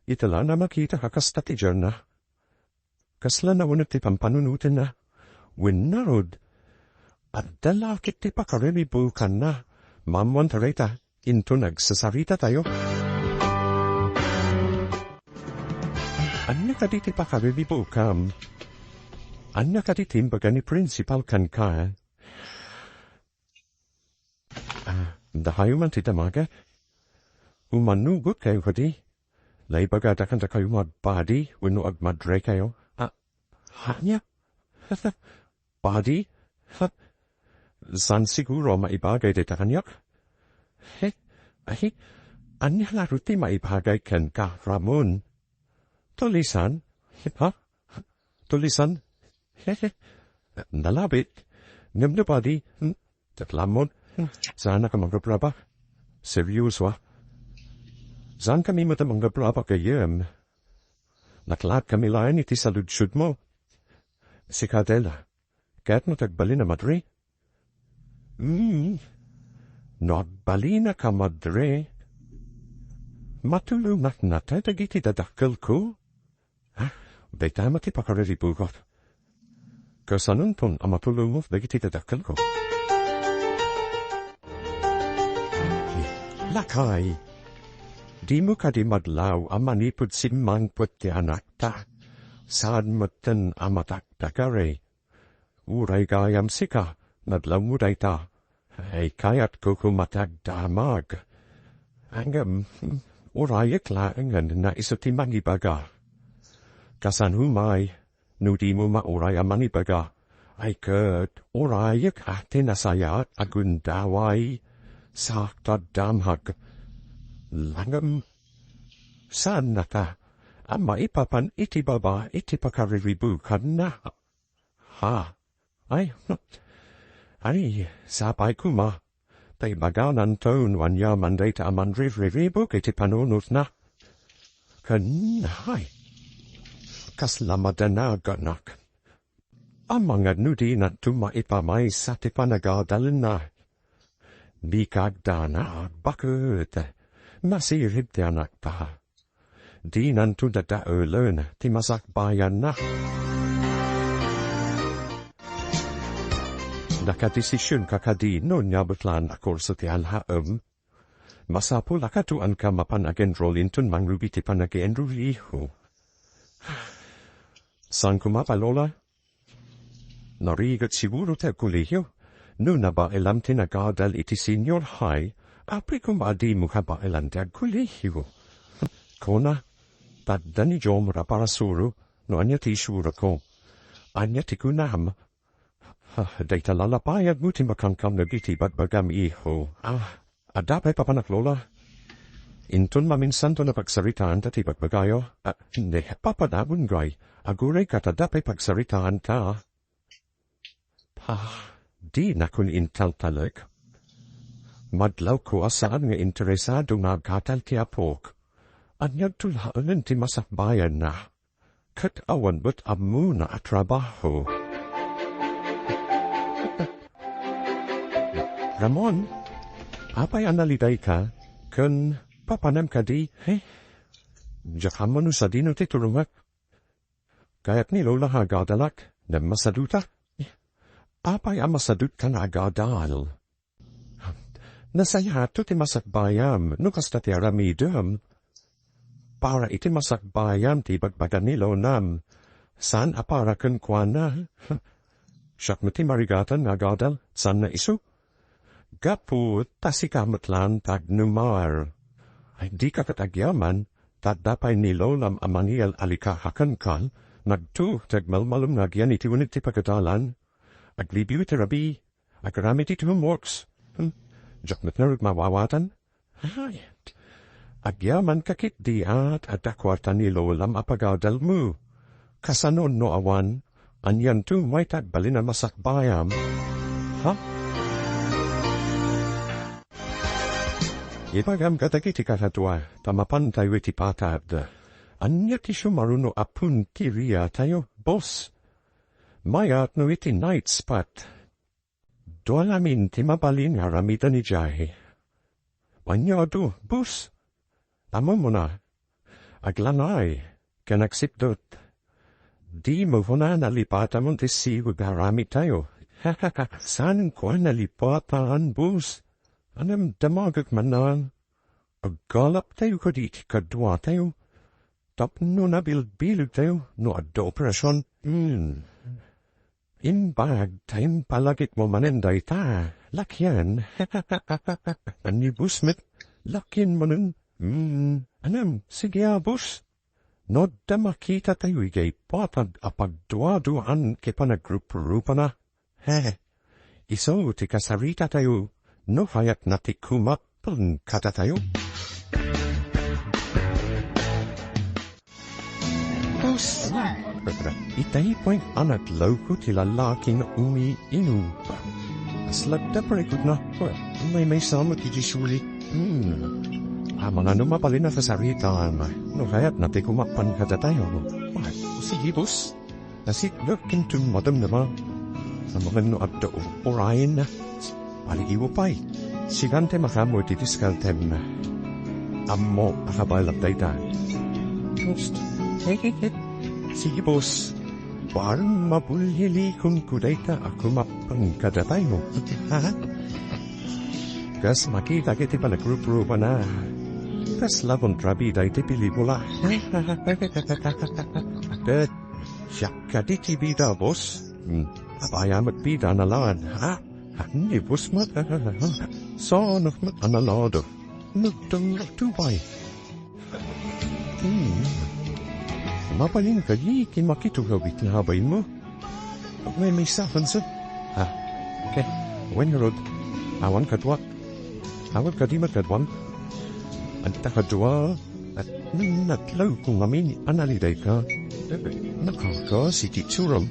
ita la a makita a kasta ti diarna. Kasla nawenek ti pampanunotenna. Wen ngarud, adda la ket ti pakariribukanna. Maammoanta dayta, inton agsasaritatayo. Ania kadi ti pakariribukam? Ania kadi ti imbaga ni principal kenka? Ah, dakayo man ti damagek? Umanugotkayo kadi? Naibagada kadakayo nga agpadi wenno agmadrikayo? Ah, ania? Padi? Saan siguro a maibagay dayta kaniak? He? Ay, ania ngarud ti maibagay kenka, Ramon? Tulisan? Ha? Tulisan? He, he. Nalabit. Ngem no padi, hmm, ket lammon, hmm, saanka mangrabraba. Serioso, ah. Saankami met a mangrabraba gayyem. Naklaatkami laeng iti saludsodmo. Sika, Adela, kayatmo ti agbalin a madre? Hmm. No agbalinaka madre, matulongak ngata dagiti dadakkelko? Ah, dayta met ti pakariribukak. Kasanonton a matulongak dagiti dadakkelko? Lakay, dimo kadi madlaw a manipud simmangpet ti anakta? Saan metten a mataktakari. Uray gayam sika, nadlawmo dayta. Ay, kayatko koma ti agdamag. Ngem, urayek laengen nga isu ti mangibaga. Kasano umay, no dimo mauray a mangibaga? Ay ket, urayek a ti nasayaat a gundaway, saakto a damag. Ngem, saan ngata a maipapan iti baba iti pakariribukanna? Ha? Ay, ay, sapay koma. Ta ibagananto no aniaman dayta a manririribuk iti panunotna. Ken, ay, kasla madanaganak. Amangan no dinanto maipamaysa ti panagadalna. Dika agdanag, baket nasirib ti anakta. Dinanto dadaelen ti masakbayanna. Nakadesisionka kadi no ania met laeng a kurso ti alaem? Masapul a kaduanka mapan ag-enroll inton mangrugi ti panag-enrolliho. Saan koma, Lola? Narigat siguro ti agkolehiyo no nabaelam ti nagadal iti senior high Apay koma a dimo kabaelan ti agkolehiyo? Kuna, ta adda ni Jomar a parasuro no ania ti isurako. Ania ti kunam? Ah, dayta lalapayagmo ti makankamneg iti ibagbagam, iho. Ah, adda pay papanak, Lola? Inton maminsanto napagsaritaan ta ti ibagbagayo. Ah, ne, papanamon ngay. Aguray ket adda pay pagsaritaan ta. Ah, dinakon intaltalek. Madlawko a saan nga interesado nga agkatal ti apok. Aniagto laengen ti masakbayanna. Ket awan met ammona a trabaho. Ramon, apay a nalidayka? Ken papanem kadi? He? Diak ammo no sadino ti tulongak. Kayat ni Lola nga agadalak, ngem masaduta. Apay a masadutkan nga agadal? Nasayaatto ti masakbayam no kasta ti aramidem. Para iti masakbayam ti ibagbaga ni Lonam. Saan a para kenkuana. Siak met ti marigatan nga agadal, saan nga isu? Gapu ta sika met laeng ti agnumar. Ay, dika ket agyaman, ta adda pay ni Lonam a mangial a likaha kenka, nagto ti agmalmalem nga agyan iti uneg ti pagadalan. Aglibiw iti rabii, agaramid iti homeworks. Hmm, diak met ngarud mawawatan. Ay, agyamanka ketdi a adda kuarta ni Lolam a pagadalmo. Kasano no awan, anianto met ti agbalin a masakbayam? Ha? Ibagam kadagiti kakadua, ta mapantayo iti patad. Ania ti sumaruno a punteriatayo, boss? Mayat no iti night spot. Dua ngamin ti mabalin nga aramiden idiay. Ania adu, boss? Ammomon a, aglangay ken agsipdut. Dimo kuna nalipatamon ti siweg nga aramidtayo. Saan ko a nalipatan, boss. Ngem damagek manen. Aggalaptayo kadi iti kaduatayo tapno nabilbilegtayo no adda operasion. Hmm. Imbag ta impalagipmo manen dayta, lakyan. Ni boss met, lakyan manen. Hmm, ngem, sige a, boss. No adda makitatayo idiay patad a pagduaduaan ket panagruprupana, he, isu ti kasaritatayo no kayatna ti kumappen kadatayo. Boss, itay pay a natlawko ti lalaki nga umiinom. Kasla adda parikutna, maymaysa met iti sulit. Hmm. Amangan no mabalin a kasaritaan, no kayatna ti kumappen kadatayo. Sige, boss. Nasikdek ken tummadam naman. Amangan no adda urayen. Paligiwo pay. Sikan ti makaammo iti diskaltem. Ammo a kabaelak dayta. Boss. Sige, boss. Bareng mabulhilikonko dayta a kumappen kadatayo. Ha? Kas makitak iti panagruprupana. Kasla kontrabida iti pelikula. Ket siak kadi ti bida, boss. Hmm. Apay a met bida a nalaad, ha? Ni boss met. Saan met a nalaad? Nagdanglato pay. Hmm. Mabalin kadi ti makituraw iti abaymo? Maymaysa, Fonso. Ah, okay. Wen ngarud, awan kaduak. Awan kadi met kaduam. Adda kadua, ket natlawko ngamin a nalidayka. Nakaka si teacherem.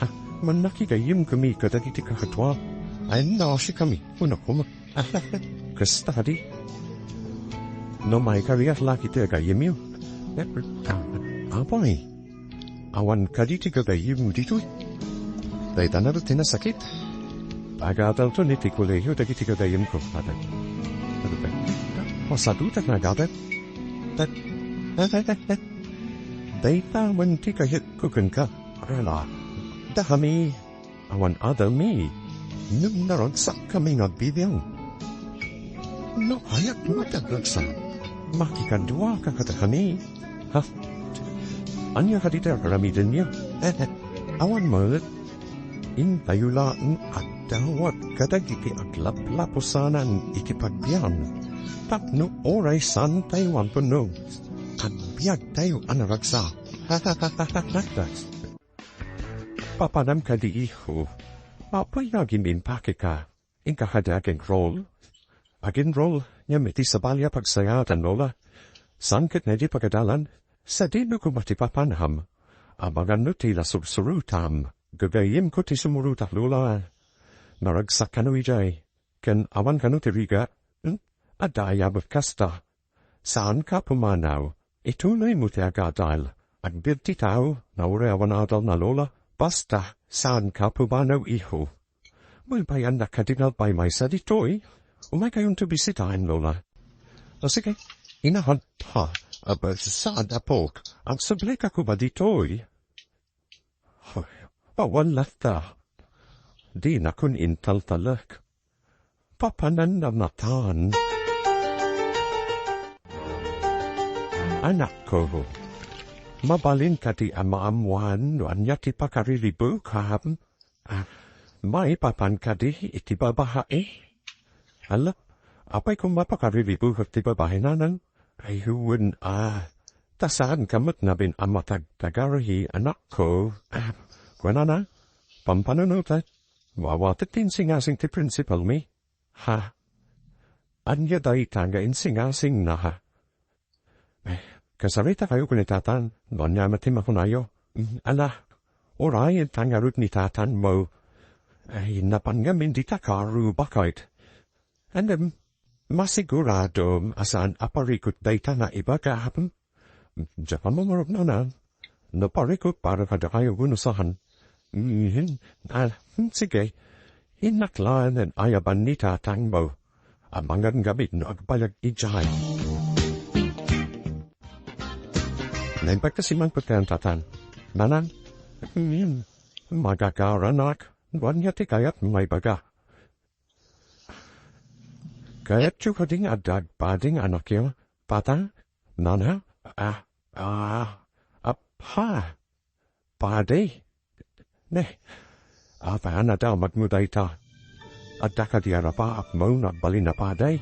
Ha, mannakigayem kami kadagiti kakadua. Ay, nasikami, kunakoma. Kasta kadi? No maikariak la iti agayemyo. Apay, awan kadi ti gagayem ditoy? Dayta ngarud ti nasakit. Pagatalton iti kolehio dagiti gagayemko. Masadutak nga agatat. Dayta met ti kayatko kenka. Rela, dakami. Awan adalmi, ngem naragsakkami nga agbibiag. No kayatmo ti agragsak, makikaduaka kadakami. Ha? Ania kadi ti aramidenyo? Awan met. Intayo laeng adda Dawat kadagiti aglaplapusanan iti pagbian, tapno uray saantayo a punno, agbiagtayo a naragsak. Papanam kadi, iho? Apay nga agim-impakeka? Inka kadi ag-enroll? Ag-enroll ngem iti sabali a pagsayaatan, Lola. Saan ket nga idi pagadalan, sadino koma ti papanam? Abanganno ti la sursurotam. Gagayyemko ti sumurotak, Lola. Naragsak kano idiay, ken awan kano ti rigat? Hmm? Adda aya met kasta? Saanka a pumanaw. Ituloymo ti agadal. Agbiag ti tao, no uray awan adalna, Lola. Basta, saanka a pumanaw, iho. Malpayannak kadi nga agpaymaysa ditoy? Umaykayonto bisitaen, Lola. O, sige. Inahan ta. Aba, saan, apok? Agsublika koma ditoy? Awan latta. Dinakon intaltalek. Papananna matan. Anakko, mabalin kadi a maammoan no ania ti pakariribukam? Ah, maipapan kadi iti babai? Ala, apay koma pakariribukak ti babai, nanang? Ay, wen a. Ta saanka met ngamin a matagtagarhi, anakko. Ah, kuanana, pampanunotek. Wawatek ti insingasing ti prinsipalmi. Ha? Ania dayta nga insingasingna, ha? Eh, kasaritakayo ken ni Tatan, no ania met ti makunayo. Mm, ala, uray ta ngarud ni Tatan mo. Ay, napan ngamin dita karo, baket. Ngem, masiguradom a saan a parikut dayta nga ibagam. Diak mamurotnona. No parikut para kadakayo wenno saan. Mhm. Ah, hmm, sige. Innak laeng ayaban ni Tatangmo. Amangan ngamin no agbayag idiay. Naimbag ta simangpet kayan, Tatan. Nanang? Hmm, magagaranak. No ania ti kayatmo nga ibaga? Kayatyo kadi nga adda agpadi nga anakyo, Tatan? Nana? Ah, ah, ah, ha? Padi? Ne, apay a nadamagmo dayta? Adda kadi arapaapmo nga agbalin a padi?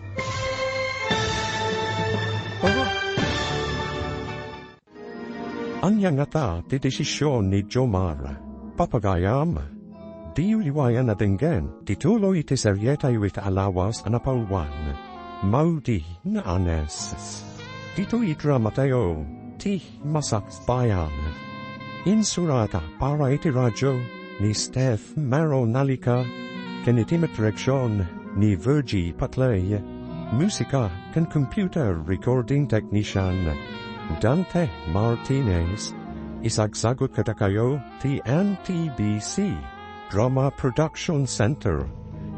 Oh. Ania ngata ti desision ni Jomar? Papagayam, diyo liwayan a denggen ti tuloy iti serietayo ita a lawas a napauluan, Maudi nga Anes. Ditoy idramatayo ti Masakbayan. Insurata para iti radio ni Steph Mero Nalika ken iti met direksion ni Virgie Patlay. Musika ken computer recording technician, Dante Martinez. Isagsagut kadakayo ti N T B C Drama Production Center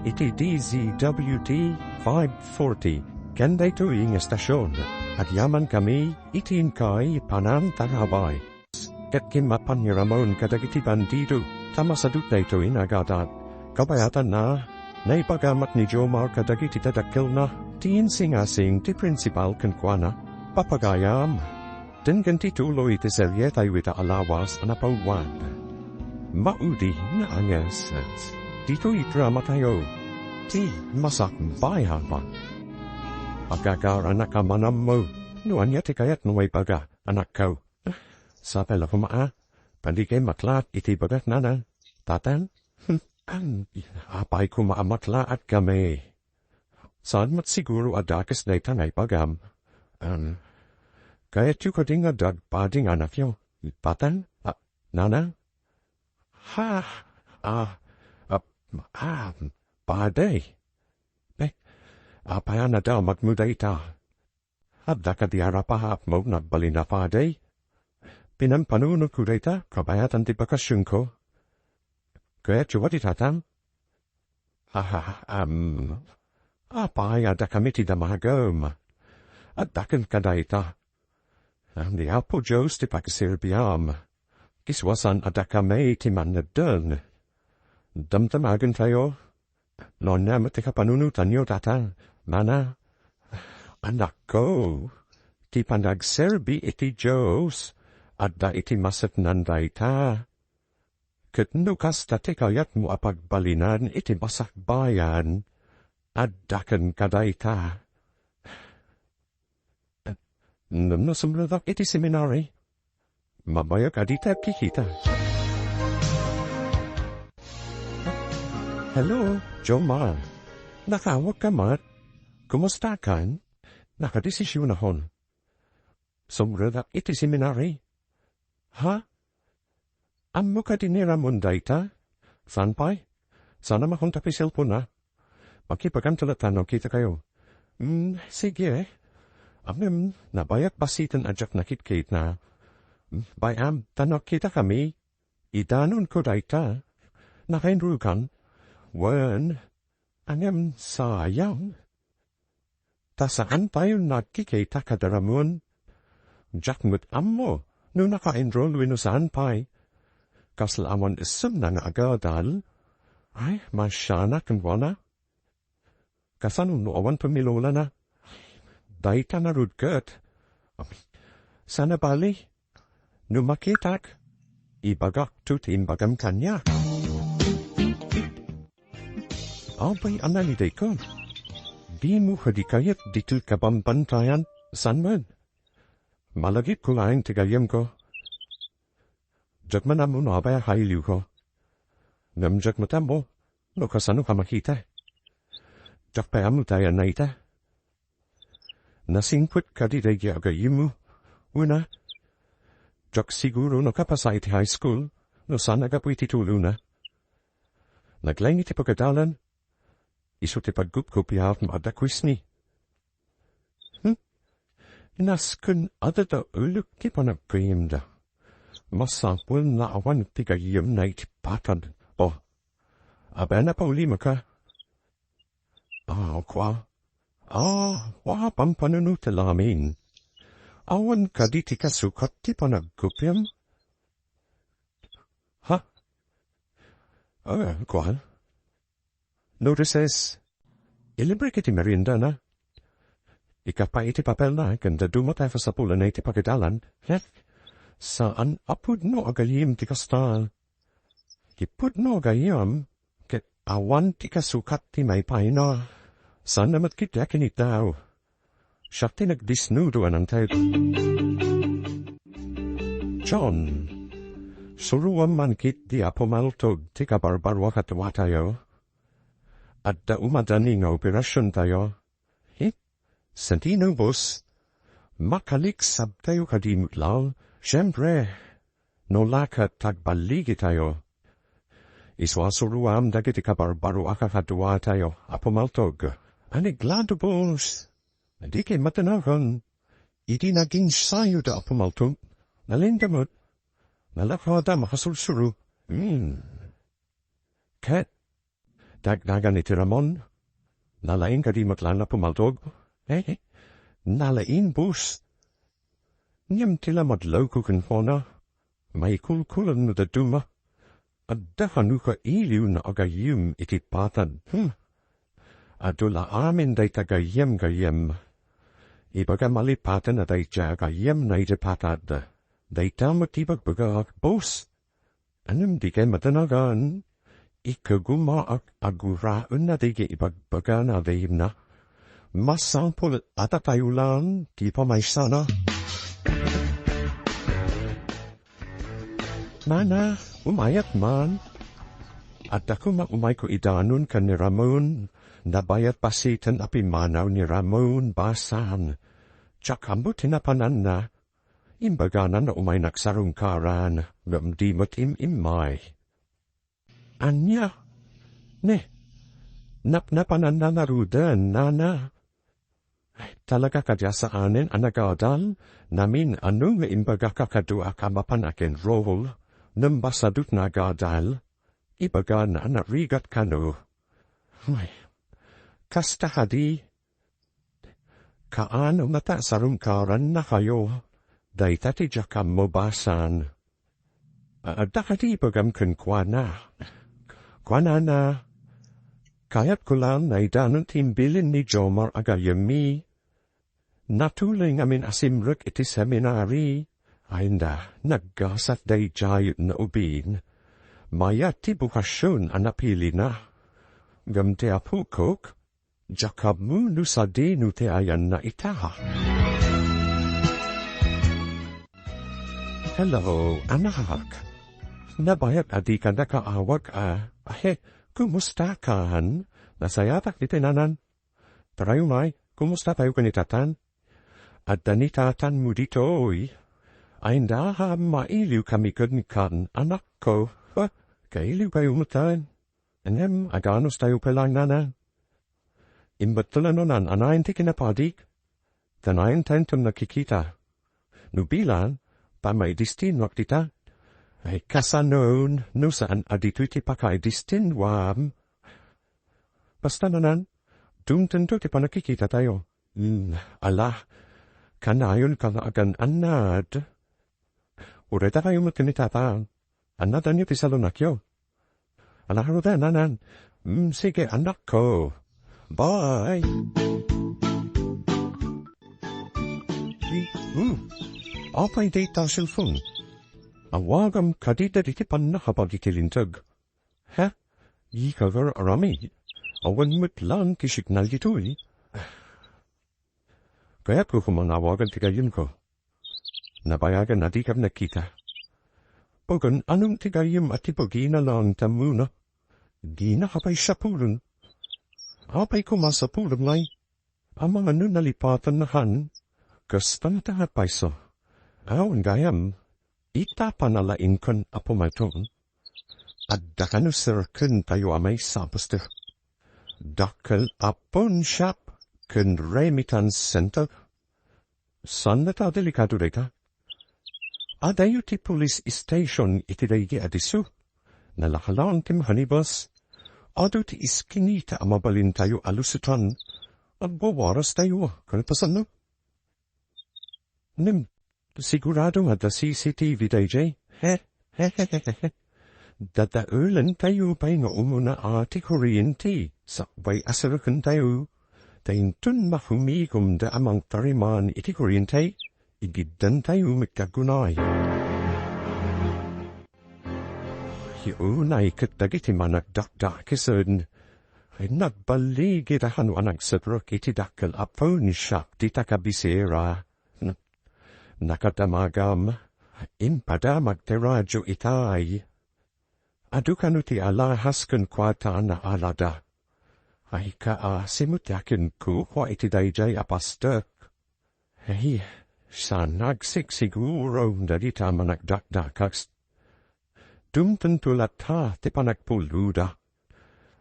iti D Z W T five forty ken daytoy nga estasion. Agyamankami iti inkay panangtarabay. Ket kimmapangiramon kadagiti bandido, ta masadut daytoy nga agadat. Kabayatanna, naipagamit ni Jomar kadagiti dadakkelna ti insingasing ti prinsipal kenkuana. Papagayam, denggen ti tuloy ti serietayo ita a lawas a napauluan, Maudi nga Anes. Ditoy dramatayo ti Masakbayan. Agagaranak a manammo no ania ti kayatmo nga ibaga, anakko. Sapay la koma a, panigay matlaat iti bagat, Nanang. Tatan? Hmm, an-, apay koma a matlaat kami? Saan met siguro a dakes dayta nga ibagam. Em, kayatyo kadi nga adda agpadi nga anakyo? Tatan? Ah, Nanang? Ha? Ah, ah, ah, padi? Eh, apay a nadamagmo dayta? Adda kadi arapaapmo nga agbalin a padi? Pinampanunotko dayta kabayatan ti bakasionko. Kayatyo a di, Tatang? Aha, am, apay, adda kami ti damagem. Adda kenka dayta. Ni Apo Dios ti pakiserbiam. Kisua saan a dakami ti mannedden. Damdamagentayo. No ania met ti kapanunotanyo, Tata, Nana, anakko, ti panagserbi iti Dios, adda iti masetnan dayta. Ket no kasta ti kayatmo a pagbalinan iti masakbayan, adda kenka dayta. Ngem no sumredak iti seminary, mabayag a dita agkikita. Hello, Jomar. Nakawagka met? Kumustakan? Nakadesisyonakon. Sumredak iti seminary. Ha? Ammok kadi ni Ramon dayta? Saan pay? Saan a makunta ti cellphone-na. Makibaganto latta no kitakayo. Hmm, sige. Ngem, nabayag basiten a diak nakitkitna. Hmm, bay-am, ta no kitakami, idanonko dayta. Naka-enrollkan? Wen, ngem sayang. Ta saan tayo nagkikita kada Ramon. Diak met ammo no naka-enroll wenno saan pay. Kasla awan issemna nga agadal. Ay, masianak kenkuana. Kasano no awan pamilolana? Dayta ngarud ket. Saan a bali? No makitak, ibagakto ti imbagam kaniak. Apay a nalidayko? Dimo kadi kayat ditoy kabambantayan? Saan met? Malagipko laeng ti gayyemko. Diak man ammo no apay a kailiwko. Ngem diak met ammo no kasano ka makita. Diak pay ammo ti ayanna ita. Nasingpet kadi daydi a gayyemmo? Wen a, diak siguro no kapasa iti high school no saan a gapu iti tulona. Naglaing iti pagadalan, isu ti paggupgupiak no adda quiz-ni. Hmm? Nasken a dadaelek ti panaggayyemda. Masapul nga awan ti gayyemna iti patad. O, apay a napaulimaka? Ah, kua. Ah, kua, pampanunoten lamin. Awan kadi ti kasukat ti panaggupiam? Ha? Ah, kua? No recess, ilibrek iti meriendana. Ikapay iti papelna ken dadduma ti kasapulanna iti pagadalan. Heh? Saan a pudno a gayyem ti kasta. Ti pudno a gayyem ket awan ti kasukat ti maipayna. Saan a met ketdi a kinitaw. Siak ti nagdesnudo a nangted. John, suroam man ketdi a pumaltog ti kabarbarua kaduatayo. Adda umadani nga operasiontayo. He? Sentino, boss? Makaliksabtayo kadi met laeng? Siempre, no la ket agballigitayo. Isu a suroam dagiti kabarbarua kaduatayo a pumaltog. Aniglado, boss. Dikay matennagan. Idi naging sayoda a pumaltog, nalintemmot. Nalakada makasursuroda. Hmm. Ket, dagdagan iti Ramon, nalaing kadi met laeng a pumaltog? Eh, nalaing, boss. Ngem ti la madlawko kenkuana, maikulkulan no dadduma. Adda kano kailiwna a gayyem iti patad. Hmm. Adu la amin dayta gayyem-gayyem. Ibaga malipaten a dayta gayyemna iti patad. Dayta met ti ibagbagak, boss. Ngem dikay matennagan, ikagumaak a guraenna daydi ibagbagana a gayyemna. Masapul a tatayolan ti pamaysana. Nana, umayat man. Adda koma umayko idanon ken ni Ramon. Nabayat basiten a pimmanaw ni Ramon, basan. Diak ammo ti napananna. Imbagana no umay nagsarungkaran, ngem di met im-immay. Ania? Ne, napnapananna ngaruden, nana. Talaga kadi a saanen a nagadal? Namin-ano nga imbagaka kaduak a mapan agenrol, ngem basadutna agadal? Ibagana a narigat kano. Ay, kasta kadi, Kaano ngata a sarungkarannakayo? Dayta ti diak ammo basan. Adda kadi ibagam kenkuana? Kuanana, kayatko laeng naidanon ti imbilin ni Jomar a gayyemmi. Natuloy ngamin a simrek iti seminari. Ay, naggasat daydiay no ubing. Mayat ti bokasion a napilina. Ngem ti apokok, diak ammo no sadino ti ayanna ita. Hello, anak. Nabayag a dika nakaawag a. Ahe, kumustakan? Nasayatak ditoy, nanan. Tara, umay, kumustatayo ken ni tatan? Adda ni tatanmo ditoy. Ay, inda, mailiwkami kenkan, anakko. Ah, kailiwkayo metten. Ngem, aganustayo pay laeng, nanan? Imbetulan, nanan, anayen ti kinapadik? Kanayon tayo nakikita. No bilang, pamaidistinnuak dita. Ay, kasano, no saan a ditoy ti pakaidistinnuam? Basta, nanan, dumtengto ti pannakikitatayo. Hmm, ala, kanayon ka nga agan-annad. Uray ta kayo met ken ni tata. Annadanyo ti salunakyo. Ala, nanan. Hmm, sige, anakko. Bye. Hmm, apay dayta cellphone? Awagam kadi dagiti pannakabalin iti linteg. Ha? Ikaw, Rami? Awan met laeng ti signal ditoy. Kayatko koma nga awagan ti gayyemko. Nabayagan a dikam nakita. Pagan, anong ti gayyem a ti bagina laeng ta muna? Dina ka pay sapulen. Apay koma sapulen, ngay? Amangan no nalipatanna han? Kasta nga ta payso. Awan gayam, ita panalaingkan a pumayton. Adda kano serkentayo a maysa, Pastor? Dakkel a pawn shop ken remittance center. Saan met a delikado dayta? Adayo ti police station iti daydi a disso. Nalakalaan ti makanibas. Adu ti iskinita a mabalintayo a lusutan. Agwawarastayo, kalpasanno? Ngem, sigurado nga adda C C T V daydiay? He, he, he, he, he. Dadaelentayo pay nga umuna a ti kuriente, sakbay a serkentayo. Ta inton makumigomda a mangtariman iti kuriente, igiddentayo met ti aggunay. Ti unay ket dagiti managdakdakesen, ay nagballigit a kano a nagsetrek iti dakkel a pawn shop dita kabisera. Nakadamagam, impadamag ti radio itay. Adu kano ti alahas ken kuarta a naalada. Ay, kaasi met ti akin kukua iti daydiay a pastek. Ay, saan nga agsigsiguro dagita a managdakdakes. Dumtengto latta ti panagpuloda.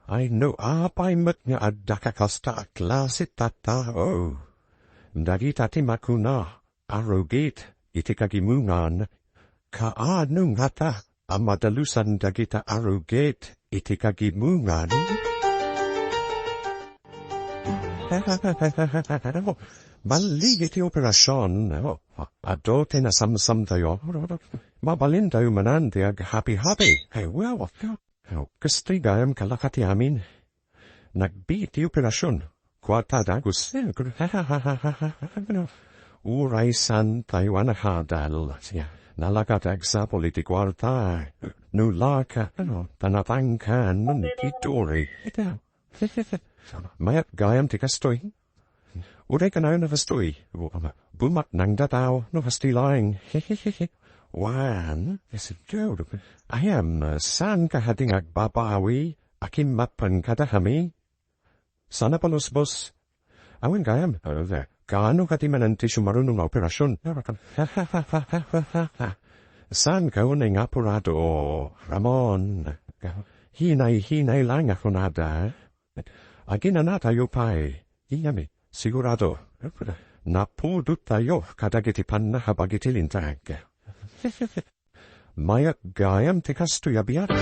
Ay, no apay met nga adda kakasta a klase ta tao. Dagita ti makuna, arugit iti kagimongan. Kaano ngata a madalusan dagita arugit iti kagimongan? Ballig iti operasion. Adu ti nasamsamtayo. Mabalintayo manen ti aghappy-happy. Ay, well, kastoy gayam kalaka ti amin. Nagbiit ti operasion. Kuarta dagus. Uray saantayo a nakadal. Nalaka ti agsapul iti kuarta. No laka, ano, ta natangkan, no, ni Tori. Mayat gayam ti kastoy. Uray kanayon a kastoy. Bumaknang dataw, no, kastoy laeng. Wan, ahem, saan ka kadi nga agbabawi, a kimmapan kada kami? Sana palusbos. Awan gayam. Kaano kadi manen ti sumaruno nga operasion? Saan ka unay nga apurado, Ramon? Hinay-hinay lang a kunada. Aginanatayo pay. Inyami, sigurado. Napudottayo kadagiti pannakabag iti linteg. Mayat gayam ti kastoy a biag.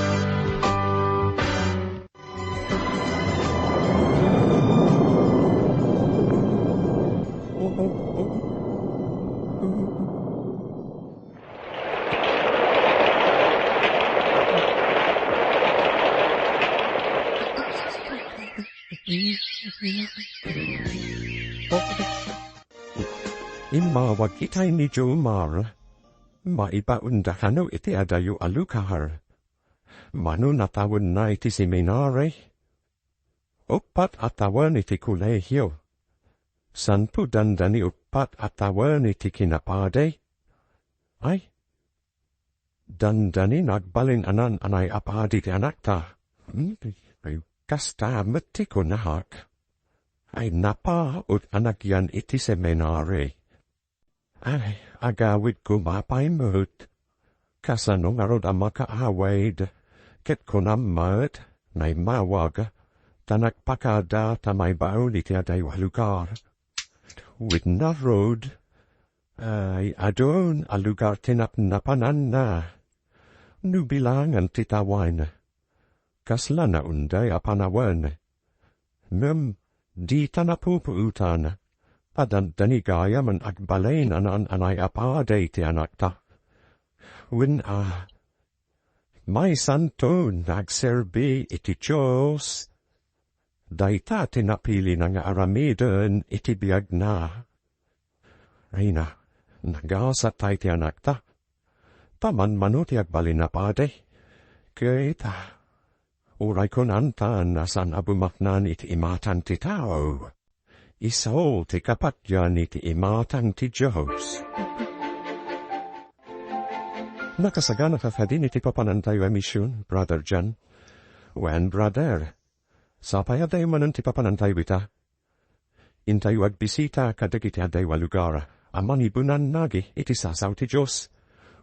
Immawag itay ni Jomar. Maibaonda kano iti adayo a lugar. Mano natawenna iti seminari? Uppat a tawen iti kolehio. Santo dandani uppat a tawen iti kinapadi. Ay, dandani nagbalin a naan-anay a padi ti anakta. Hmm, ay, kasta met ti kunak. Ay, napaut a nagyan iti seminari. Ay, agawid koma pay met. Kasano ngarud a makaawid? Ket kunam met, naimawag, ta nagpakada ta maibaon iti adaywa lugar. Wen ngarud, ay, adun a lugar ti napnapananna. No bilangan ti tawen, kasla naunday a panawen. Ngem dita napupuotan, a dandani gayamen agbalin a naan-anay a padi ti anakta. Wen a, maisanton nga agserbi iti Dios. Dayta ti napilina nga aramiden iti biagna. Ay na, nagasat tay ti anakta. Ta manmano ti agbalin a padi. Ket, uray kunantan a saan a bumaknang iti imatang ti tao, isu ti kapatgan iti imatang ti Dios. Nakasaganaka kadin iti papanantayo a mision, Brother John? Wen, brother. Sapay a daymanen ti papanantayo ita. Intayo agbisita kadagiti adaywa lugar a mangibunan nagi iti sasao ti Dios.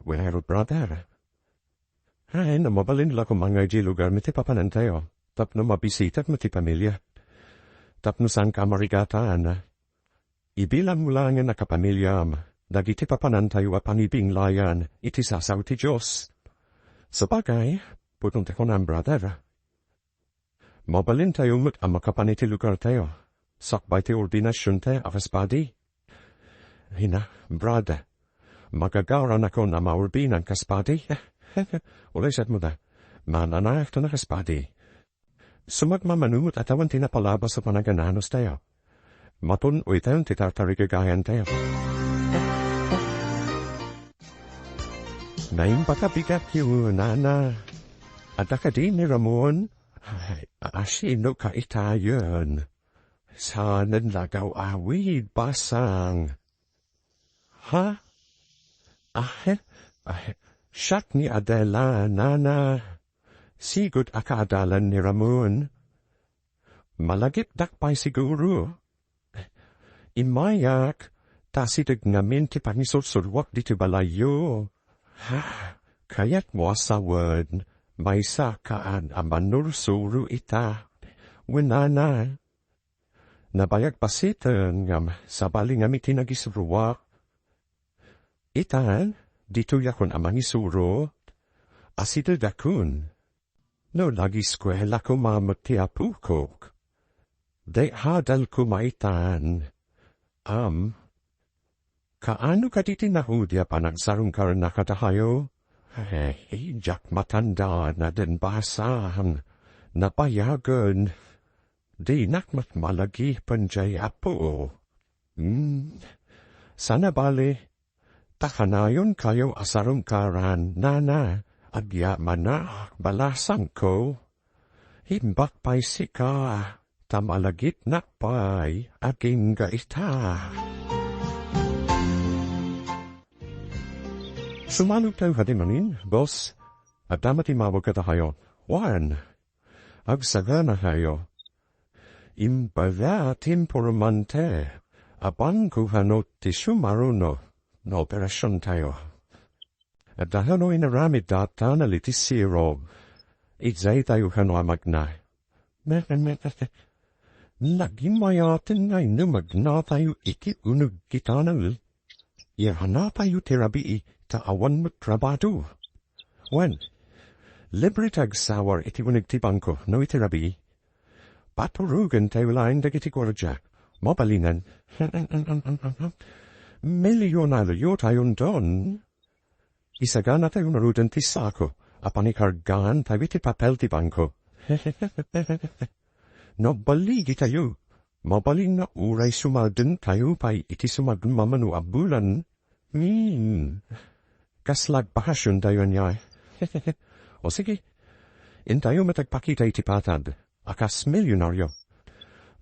Wen ngarud, brother. Ay, no mabalin la koma nga idiay lugarmi ti papanantayo, tapno mabisitak met ti pamilia. Tapno saanka a marigatan, ibilang mo laengen a kapamiliam dagiti papanantayo a panibinglayan iti sasao ti Dios. Sapagay, pudno ti kunam, brother. Mabalintayo met a makapan iti lugartayo, sakbay ti ordinasiontayo a kas padi. Ay na, brad, magagaranakon a maurbinan kas padi. Ulisekmo da, mananakton a kas padi. Sumagmamano met a tawen ti napalabas a panagananostayo. Matun-oytayon ti tartarigagayantayo. Naimbag a bigatyo, nana. Adda kadi ni Ramon? Ay, asino ka itayen? Saanen la nga aw-awid, basang. Ha? Ah, eh, ah, siak ni Adela, nana. Sigud a kaadalan ni Ramon. Malagipdak pay siguro. Immayak, ta asideg ngamin ti pangisursuruak ditoy balayyo. Ha, kayatmo a sawen, maysakaan a manursuro ita. Wen nana. Nabayag basiten ngem sabali ngamin ti nagisuruak. Itan, ditoyakon a mangisuro. Asidegakon. No nagiskuela koma met ti apokok, dayta adal koma itan. Am, kaano kadi ti naudi a panagsarungkarna kadakayo? Ay, diak matandaan a den basang. Nabayagen. Dinak met malagipen diay apo. Hmm. Sana bale, ta kanayonkayo a sarungkaran, nana, agyamanak, balasangko. Imbag pay sika, ta malagipnak pay, agingga ita. Sumalogtayo kadi manin, boss. Adda met immawag kadakayo. Wen, agsaganakayo. Imbala ti impormante. Apanko kano ti sumaruno no operasiontayo. Adda kano inaramid da a tunnel iti sirog. Idiaytayo kano a magna. Nagimayaten nga inno magnatayo iti uneg ti tunnel. Iranatayo ti rabii ta awan met rabado. Wen, libre ti agsawar iti uneg ti bangko no iti rabii. Paturogentayo laeng dagiti guardia. Mabalinen. Milionariotayon don. Isaganatayo ngaruden ti sako a panikargaan tayo iti papel ti bangko. Nabaligitayo. Mabalin nga uray sumadentayo pay iti sumagmamano a bulan. Hmm. Kasla agbakasiontayo ania? O sige, Intayo met agpakita iti patad a kas milionario.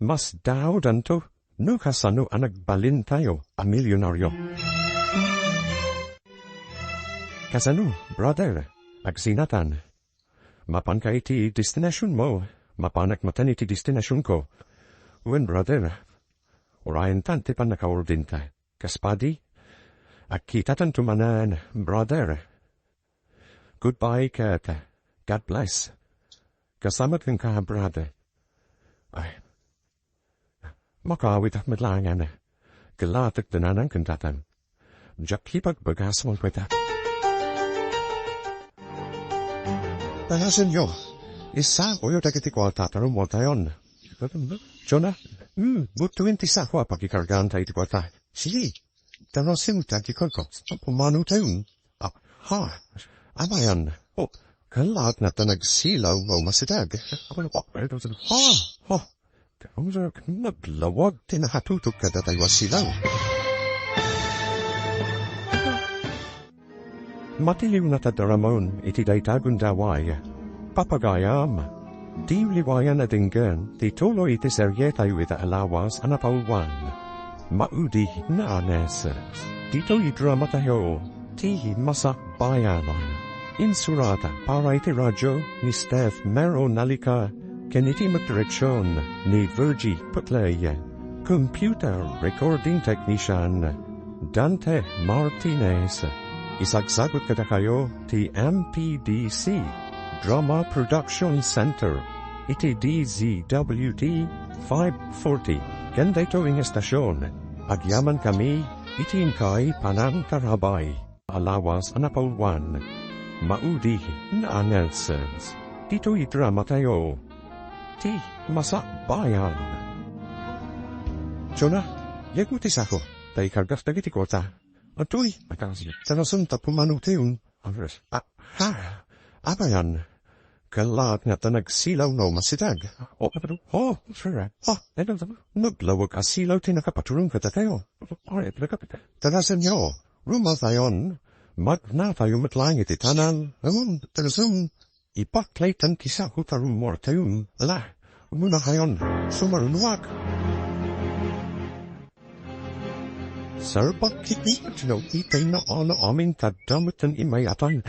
Masdaawdanto no kasano a nagbalintayo a milionario. Kasano, brother? Agsinatan. Mapanka iti destinasionmo, mapanak met iti destinasionko. Wen, brother, urayentan ti pannakaurdenta. Kas padi, agkitatanto manen, brother. Goodbye ket God bless. Kasta met kenka, brother. Ay, makaawitak met laengen. Kellatek ti nanan ken tatang. Diak ipagbagas mo pweta. Tayasenyo, isakoyo dagiti kuarta ta rummuartayon. Jonah, hmm, but twenty sako a pakikargaan ta iti kuarta. Sige, tarasim ta iti kuarta. Pumano tayon. Ah, ha, abayan. Oh, kalat na ta nagsilaw nga umasideg. Ha, ha. Naglawag ti nakatutok kadatayo a silaw. Matiliw na ta Ramon iti dayta gundaway. Papagayam, diyo liwayan a denggen ti tuloy iti serietayo ita a lawas a napauluan. Maudi nga Anes. Ditoy dramatayo, ti Masakbayan. Insurata para iti radio ni Steph Mero Nalika ken iti met direksion ni Virgie Putley. Computer recording technician, Dante Martinez. Isagsagut kadakayo ti M P D C Drama Production Center iti D Z W T five forty. Ken daytoy nga estasion, agyamankami iti inkay panangtarabay. A lawas a napauluan. Maudi nga Anes. Ditoy dramatayo, ti Masakbayan. Jonah, yegmo ti sako, ta ikargak dagiti kuarta. Adtoy, tarasim ta pumanotayon. Ah, ha? Abayan, kalat nga ta nagsilaw nga umasideg. Oh, oh, sir. Oh, naglawag a silaw ti nakapaturong kadatayo. Tarasenyo, rumatayon, magnatayo met laeng iti tanan, ngem tarasen, ipaklaytan ti sako ta rummuartayon. Ala, umunakayon, sumarunoak. Sarbak iti, no, itay na ano amin ta dameten imay atan.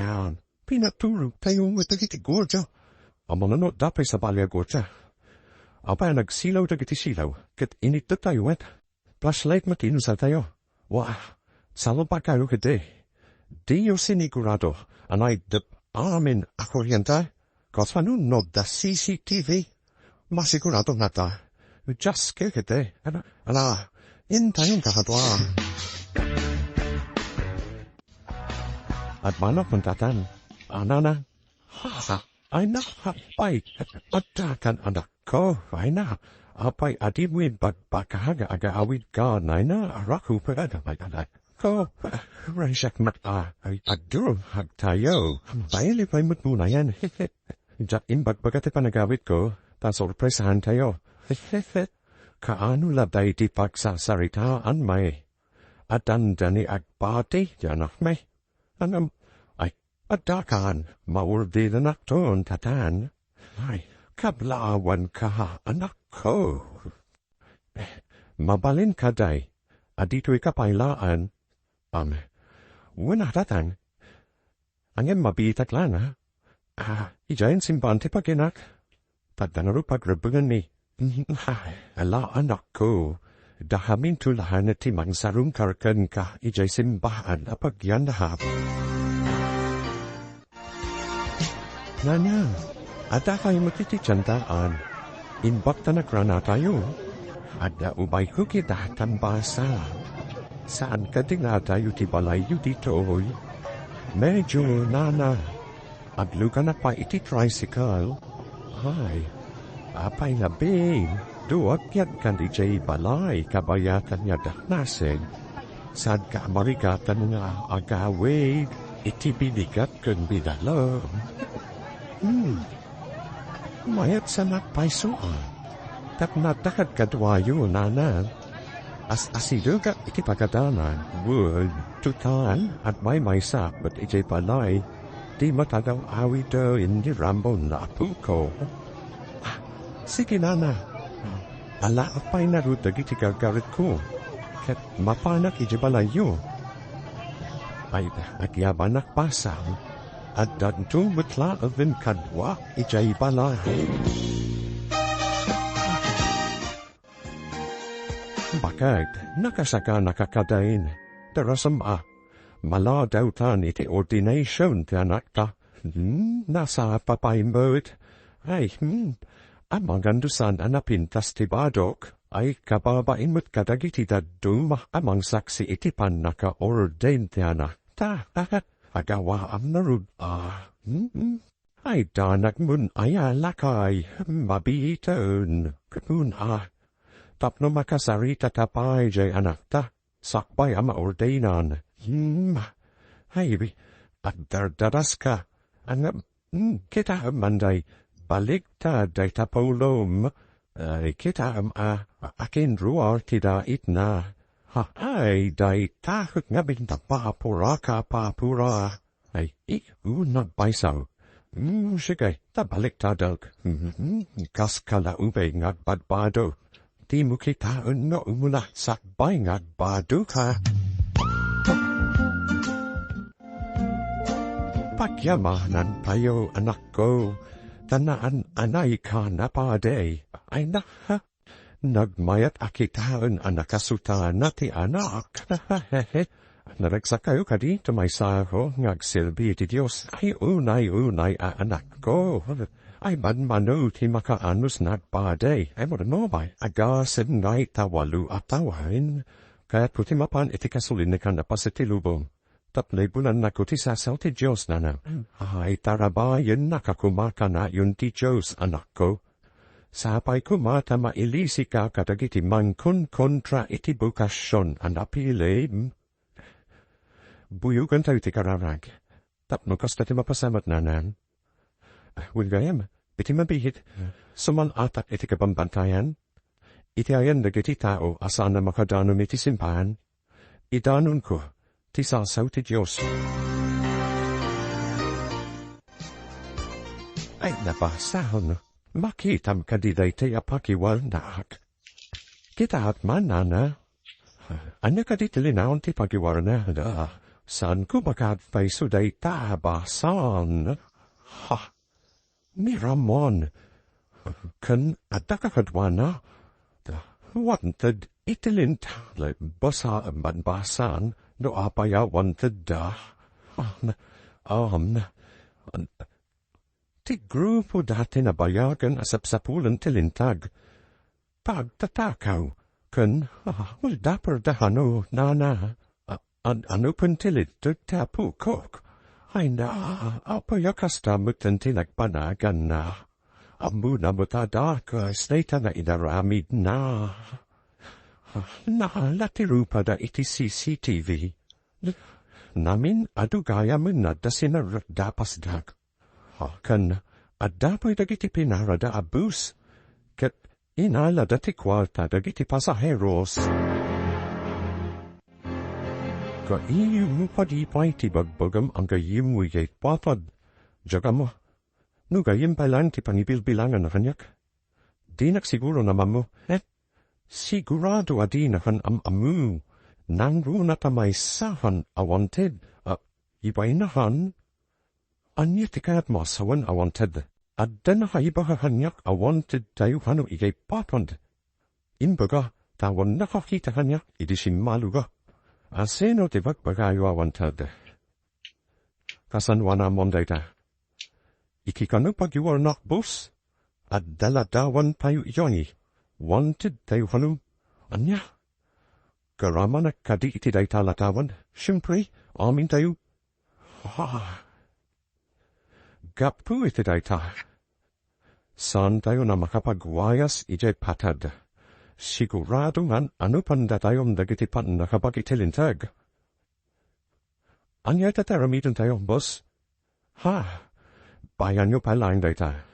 Pinaturog tayo met dagiti guardia. Amangan no, dapay sabali a guardia. Apay a nagsilaw dagiti silaw, ket inittedtayo met. Flashlight met ti inusartayo. Wa, salbagkayo ketdi. Diyo sinigurado a naiddep amin a kuryente. Kasano no adda C C T V? Masigurado ngata. Just kekete. Ala, ala, intayon kakadua. Agmanok man tatan. Anana. Ha, ha. Ay na, apay. Adda kan anakko. Ay na. Apay, adimo imbagbaga nga agaawid ka. Nay na, arako pa ka na may anakko. Rasak mat a, ay, agdurog hagtayo. Bayli pay met munayan. Diak imbagbaga ti panagawidko, ta sorpresahan tayo. Kaano la daydi pagsasaritaan, may? Addanda ni agpati ti anakmi. Ngem, ay, adda kan, maurdilanakton, tatan. Ay, kablaawanka, anakko. Mabalin kadi, a ditoyka pay laeng. Am, wen a, tatang. Ngem mabiitak laeng, a? Ah, idiayen simbahan ti paginak. Tadda ngarud pagrebbengenmi. Ay, ala, anakko. Dakaminto laeng ti mangsarungkar kenka idiay simbahan a pagiannak. Nana, adda kay met iti tiendaan. Imbag ta nagranatayo. Adda umayko ket tambasa. Saan kadi nga adayo ti balayyo ditoy? Medyo, nana. Agluganak pay iti tricycle. Ay, apay nga, babe, duak yadkan idiay balay kabayatan nga daknasig. Saanka a marigatan nga agawid iti binigat ken binalem. Hmm. Mayat sa nakpayso a. Tapno adda kadkaduayo, nana. As-asidegak iti pagadanan. Wen, total, agmaymaysa met idiay balay. Ti matadaw awiden ni Ramon nga apuko. Ah, sige, nana. Alaek pay ngarud dagiti gargaretko. Ket mapanak idiay balayyo. Ay, agyabanak pasang. Addanto met laeng kadua idiay balay. Baket, nakasaganaka kadin. Darasem a, maladawtan iti ordination ti anakta. Hmm, nasapa pay met. Ay, hmm, amangan no saan a napintas ti badok. Ay, kababain met kadagiti dadduma a mangsaksi iti pannaka-ordain ti anakta. Agawaam ngarud a. Hmm, hmm. Ay, danagmon aya lakay, mabiten. Ket kuna, tapno makasarita ta pay jay anakta, sakbay a maordainan. Hmm. Ay, agdardaraska. Ang, hmm, kitaem man day, baliktad dayta pulom. Ay, kitaem a, akinruar ti daitna. Ha, ay, dayta ket ngamin ta papura ka papura. Ay, i-, unag payso. Mm, sige, ta baliktadek. Mm, kas kalaubay nga agbadbado. Dimo kitaen no umuna sakbay nga agbadoka. Pagyamanan tayo, anakko, ta naan-anay ka na padi. Ay na, ha? Nagmayat a kitaen a nakasutana ti anak. Naragsak kayo kadi ti maysa nga agserbi ti Dios. Ay, unay-unay a anakko. Ay, manmano ti makaanus nga agpadi. Ay, murmo, bay. Agasem ngay ta walo a tawen. Kayatko ti mapan iti kasulinikan a paset ti lubong. Tapno ibunannako ti sasaw ti Dios, nana. Ay, tarabayennaka koma kanayon ti Dios, anakko. Sapay koma ta mailisika kadagiti mangkonkontra iti bokasion a napilim. Buyogantayo ti kararag. Tapno kasta ti mapasamak, nana. Wen gayam, iti mabiit, suman-atak iti kabambantayan. Iti ayan dagiti tao a saan a makadanon iti simbahan, idanonko ti sasaw ti Dios. Ay, napasaon, makitam kadi daytoy a pakiwarnaak. Kitaak man, nana. Ania kadi ti linaon ti pakiwarnada? Saanko makaagpayso dayta a basan? Ha? Ni Ramon. Ken adda kakaduana? Wanted iti lintag, basa, banbasan, no apay a wanted da. Um, um, ti grupo dati nabayagan a sapsapulen ti lintag. Pagtatakaw, ken, ah, uldaper da hano, nana. A-, an-, ano pen ti linteg ti apokok? Ay na, apay a kasta met ti nagpanaganna? Ammona met a dakes dayta nga inaramidna. Ah, naala ti rupada iti C C T V. Namin adu gayamen adda sinarrekda a pasdak. Ken adda pay dagiti pinarada a bus, ket inalada ti kuarta dagiti pasaheros. Gayyem kadi pay ti bagbagam a gayyem idiay patad. Diak ammo no gayyem pay laeng ti pangibilbilangan a kaniak. Dinak siguro namammo. Eh, sigurado a dinakan am-ammo. Nangruna ta maysakan a wanted. A, ibaynakan? Ania ti kayatmo a sawen a wanted? Adda nakaibaga kaniak a wanted tayo kano idiay patad. Imbaga, ta awan nakakita kaniak idi simmaluga. A, sino ti bagbagayo a wanted? Kasano a naammoam dayta? Iti kano pagiwarnak, boss, adda ladawan tayo idiay. Wanted tayo kano. Ania? Garamanak kadi iti dayta a ladawan? Siempre, amintayo. Ah, gapu iti dayta, saantayo a makapagwayas idiay patad. Sigurado nga an-anupandatayon dagiti pannakabag iti linteg. Ania ti aramidentayo, boss? Ha, bayanyo pay laeng dayta.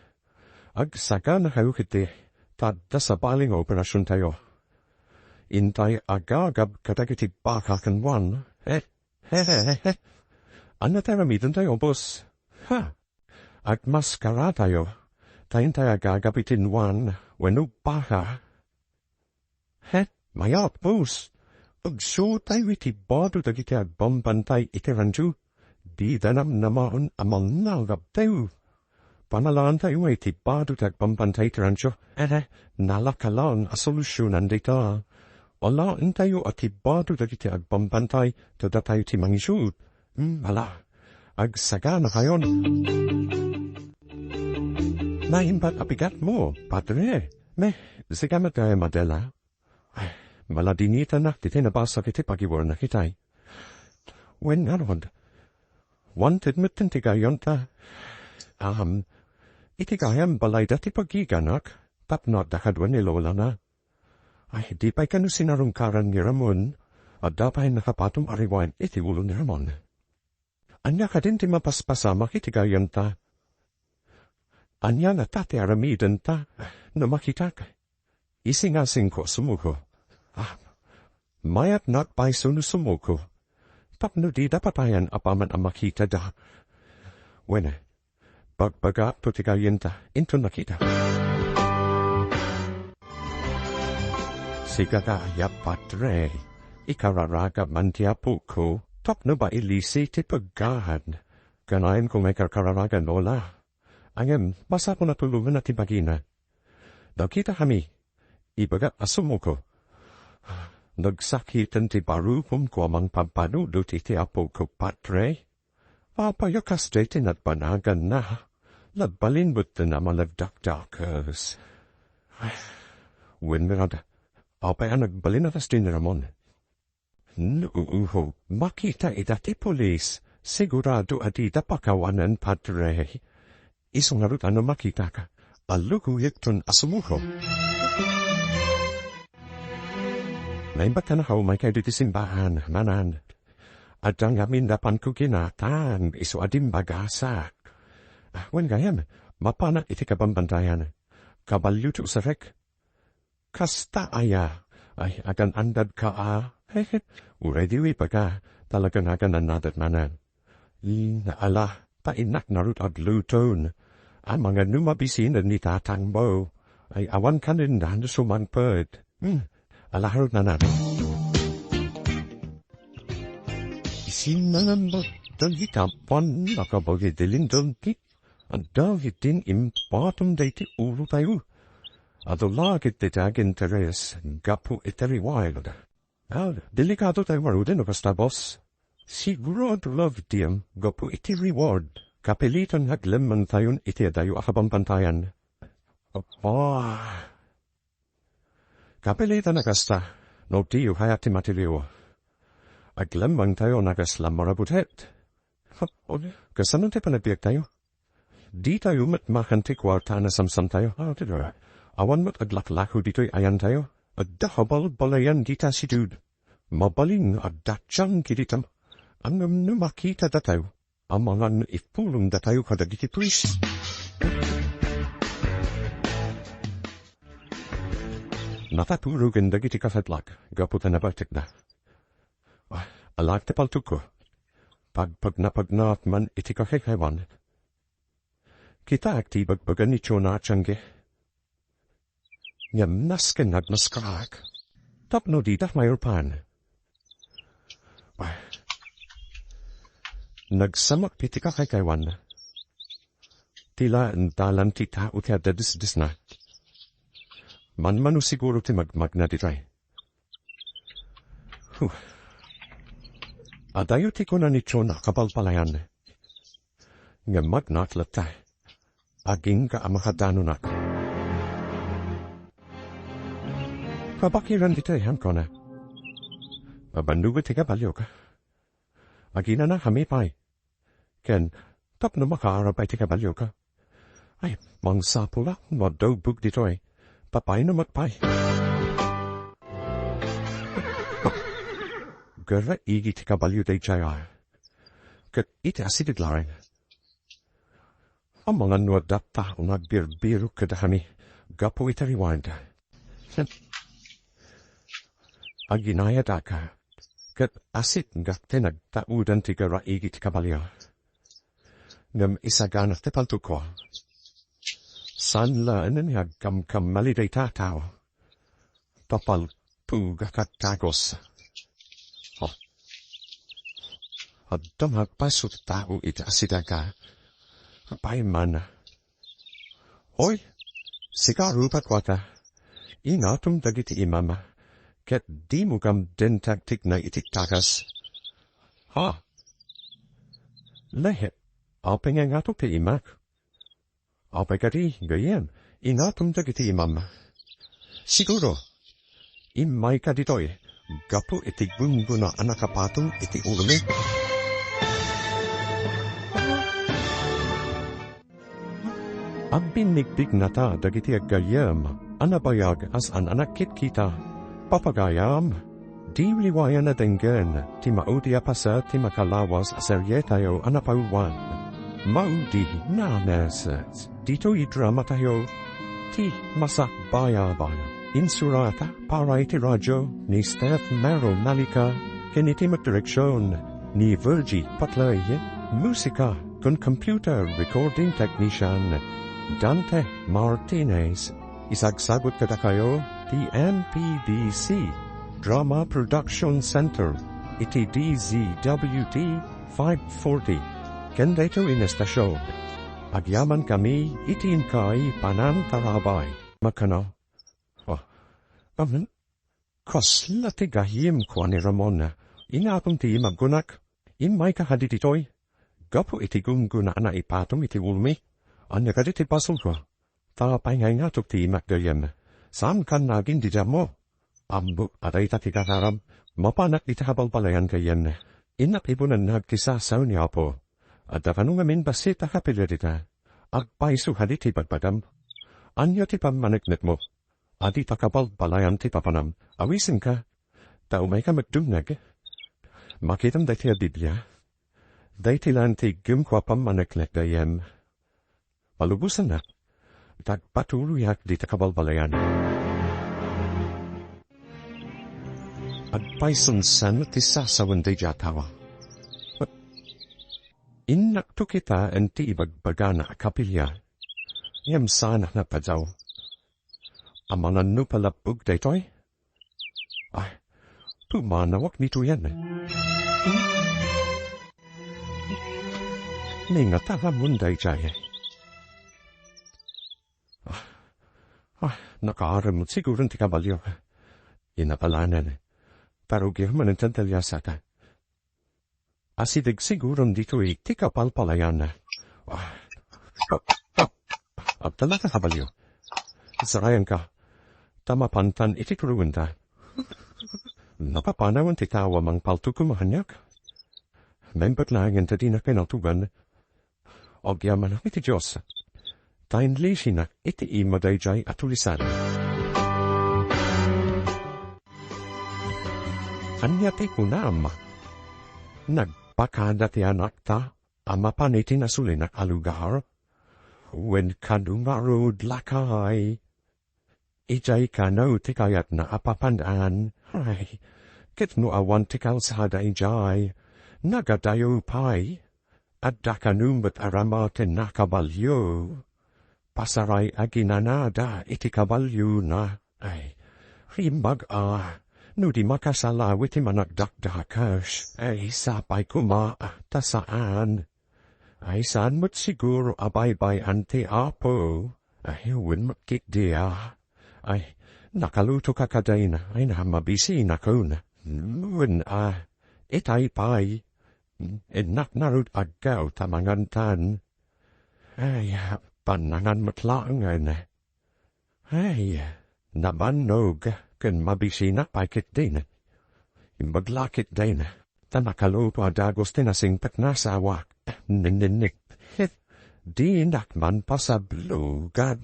Agsaganakayo ketdi, ta adda sabali nga operasiontayo. Intay agagab kadagiti baka ken wan. Eh, he, he, he, he. Ania ti aramidentayo, boss? Ha! Agmaskaratayo, ta intay agagap iti nuan wenno baha. He, mayat, boss. Agsuotayo iti bado dagiti agbambantay iti rancho. Dida namnamaen a mannangabtayo. Panalaantayo nga iti bado ti agbambantay iti rancho. Ere, nalakalan a solusionan dayta. Alaentayo a ti bado dagiti agbambantay ta datayo ti mangisut. Hmm, ala, agsaganakayon. Naimbag a bigatmo, Padre. Me, sika met, eh, Madela? Ay, maladinitanak ti nabasa iti pagiwarnak itay. Wen ngarud, wanted met ti gayamta. Am, iti gayam balayda ti pagiganak, tapno adda kadua ni lolana. Ay, di pay kano sinarungkaran ni Ramon, adda pay nakapatom a rewind iti ulo ni Ramon. Ania kadin ti mapaspasamak iti gayamta? Ania ngata ti aramidenta no makitak? Isingasingko a sumuko. Ah, mayatnak pay no sumuko. Tapno dida patayan apaman a makitada. Wen, bagbagakto ti gayamta, inton nakita. Sika aya, Padre, ikararagam man ti apoko, tapno mailisi ti paggahan. Kanayon ko nga ikarkararagan, Lola. Ngem, masapul a tulongen ti bagina. Dagitakami, ibagak a sumuko. Nagsakiten ti barukom ko a mangpampanunot iti apoko, Padre. Apay a kasdiay ti nabanaganna? Nagbalin met a malagdakdakes. Wen ngarud, apay a nagbalin a kasdiay ni Ramon? No, uho, makita ida ti pulis. Sigurado a dida pakawanen, Padre. Isu ngarud a no makitak, alugoyekton a sumuko. Naimbag a nakaumay kayo ditoy simbahan, Manang. Adda ngamin napanko kinatan, isu a dimbagasak. Ah, wen gayam, mapanak iti kabambantayan. Kabalio ti usarek. Kasta aya? Ay, agan-andadka a? Uray diyo ibaga, talaga nga agan-annadak manen. Ala, ta innak ngarud agluton. Amangan no mabisinen ni tatangmo. Ay, awan kanenda no sumangpet. Hmm, ala ngarud nanan. Isinna ngarud dagiti apan nakabawi dilindon ti Adda iti impatom daydi ulotayo. Adu la ket ti aginteres gapu iti reward. Ah, delikado tayo ngaruden no kasta, boss. Siguro adu la iti gapu iti reward. Kapilitan nga aglemmengtayon iti adayo a kabambantayan. Apa. Kapilitan a kasta, no diyo kayat ti matiliw. Aglemmengtayo a kasla marabutet. Kasano ti panagbiagtayo? Ditayo met makan ti kuarta a nasamsamtayo. Ah, ti dara. Awan met aglaklako ditoy ayantayo. Adda kabalbalayan dita situd. Mabalin nga adda tiang kidita. Ngem no makita datayo, amangan no ipulong datayo kadagiti pulis. Nataturogen dagiti kasadlak gapu ta nabatekda. Ah, alaak ti paltogko. Pagpagnapagnaak man iti kakaykaywan. Kitaak ti ibagbaga ni Chona a tiangge. Ngem nasken nga agmaskaraak. Tapno dida mairpan. Nagsamak iti kakaykaywan. Ti laeng dalan ti tao ti adda desdesna. Manmano siguro ti magmagna ditoy. Huh. Adayo ti kuna ni Chona a kabalbalayan. Ngem magnaak latta. Agingga a makadanonak. Kabakiran ditoy, han kuna. Mabannog ti kabalioka. Aginanakami pay. Ken, tapno makaarap pay ti kabalioka. Ay, mangsapul a no adda ubbeg ditoy. Papaynomak pay. Garaigi ti kabalio daydiay a. Ket iti asideg laeng. Amangan no adda tao nga agbirbirok kadakami gapu iti reward. Aginayadak, ket asit nga ti nagtaudan ti garaigi ti kabalio. ngem isagana ti paltogko. Saan laeng nga agkamkamali dayta a tao. Papaltogak a dagus. Oh. Adda nga agpaysut a tao iti asideg. Apay man? Oy, sika rupat wata. Ingatom dagiti imam, ket dimo gamden ti agtignay iti dagus. Ha? Lehe, apay nga ingatom ti imak? Apay kadi, gayyem, ingatom dagiti imam? Siguro, immayka ditoy, gapu iti gunggona a nakapatom iti ulomi. Agbinnigbignata dagiti aggayyem a nabayag a saan a nagkitkita. Papagayam, diyo liwayan a denggen ti maudi a paset ti makalawas a serietayo a napauluan. Maudi, nanes, ditoy dramatayo, ti Masakbayaw. Insurata para iti radio ni Steph Mero Malika, ken iti met direksion ni Virgie Patlay, musika ken computer recording technician Dante Martinez. Isagsagut kadakayo ti M P D C Drama Production Center iti D Z W T five forty ken daytoy nga estasyon. Agyamankami iti inkay panangtarabay. Makano? Oh, amen. Kasla ti gayyem, kuan ni Ramon. Ingatom ti imak kunak. Immayka kadi ditoy? Gapu iti gunggona a naipatom iti ulomi. Ania kadi ti basolko? Ta apay nga ingatom ti imak gayyem? Saankan nga agindidammo? Ammok a dayta ti gagaram. Mapanak iti kabalbaliwan gayyem. Innak ibunennak ti sasao ni Apo. Adda kano ngamin bassit a kapilya dita. Agpayso kadi ti badbadam? Ania ti pammaneknekmo? A dita kabalbaliwan ti papanam, awisenka, ta umayka met dumngeg. Makitam daytoy a Biblia. Daytoy laeng ti iggemko a pammaneknek gayyem. Malubosannak, ta agpatuloyak dita kabalbaliwan. Agpayson saan ti sasawen daydiay a tawa. Innakto kitaen ti ibagbagana a kapilya. Ngem saanak nga padaw. Amangan no palabbog daytoy? Ay, pumanawak ditoyen. Ningataramon daydiay. Ah, ah, nakaarem met siguron ti kabalio. Inapalanan. Pero ugiak manen ti daliasata. Asideg siguron ditoy ti kapalpalayan. Ah, ah, ah, agtalaka kabalio. Sarayanka, ta mapantan iti turuenta. Napapanawan ti tao a mangpaltog koma kaniak. Naimbag laengen ta dinak pinaltogan. Agyamanak iti Dios, ta inlisinak iti ima daydiay a tulisan. Ania ti kunam? Nagpakada ti anakta a mapan iti nasulinak a lugar? Wen kano ngarud, lakay? Idiay kano ti kayatna a papan-an. Ay, ket no awan ti kalsada idiay, nagadayo pay. Adda kano met a ramatenna a kabalio. Pasaray aginanada iti kabaliona. Ay, rimmag a, no di makasalaw iti managdakdakes. Ay, sapay koma, ta saan. Ay, saan met siguro a baybay-an ti Apo? Ay, wen met ketdi a. Ay, nakalutoka kadayna. Ay, na, mabisinak. Wen a, itay pay. Innak ngarud aggaw ta mangantan. Ay, pannangan met laengen. Ay, nabannog ken mabisinak pay ketdin. Imbag la ketdin, ta nakaluto a dagus ti nasingpet nga asawak. Ninninnik. Dinak man pasablugan.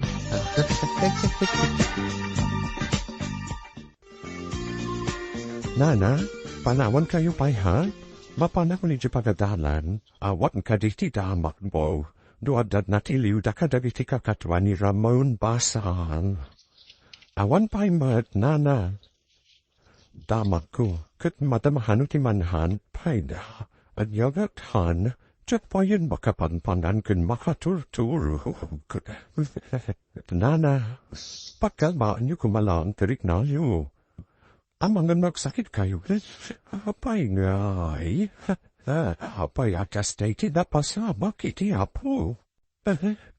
Nana, panawankayo pay, ha? Mapanak idiay pagadalan. Awan kadi ti damakmo, no adda natiliwda kadagiti kakaduan ni Ramon Basal. Awan pay met, nana. Damakko, ket madamahano ti manhan, payda. Ania ket han, Diak payen makapanpanan ken makaturturog. Nana, pakalmaanyo koma laeng ti riknayo. Amangan no agsakitkayo. Apay ngay? Apay a kas daydi napasamak iti Apo?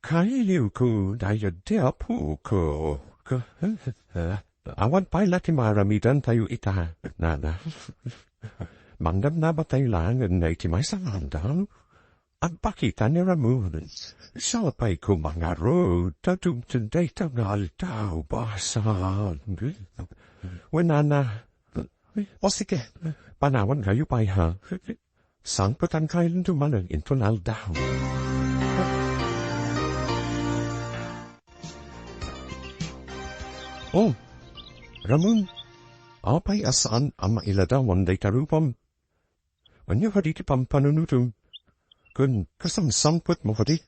Kailiwko daydi ti apok. Awan pay la ti maaramidantayo ita, nana. Mangnamnamatayo laengen iti maysa nga aldaw. Agpakita ni Ramon. Sapay koma ngarud ta dumteng dayta nga aldaw, bassan. Wen, nana. O sige, panawankayo pay, ha? Sangpetankayon dumaleng inton aldaw. Oh, Ramon, apay a saan a mailadawan dayta rupam? Ania kadi ti pampanunotem? Ken kasamsangpetmo kadi?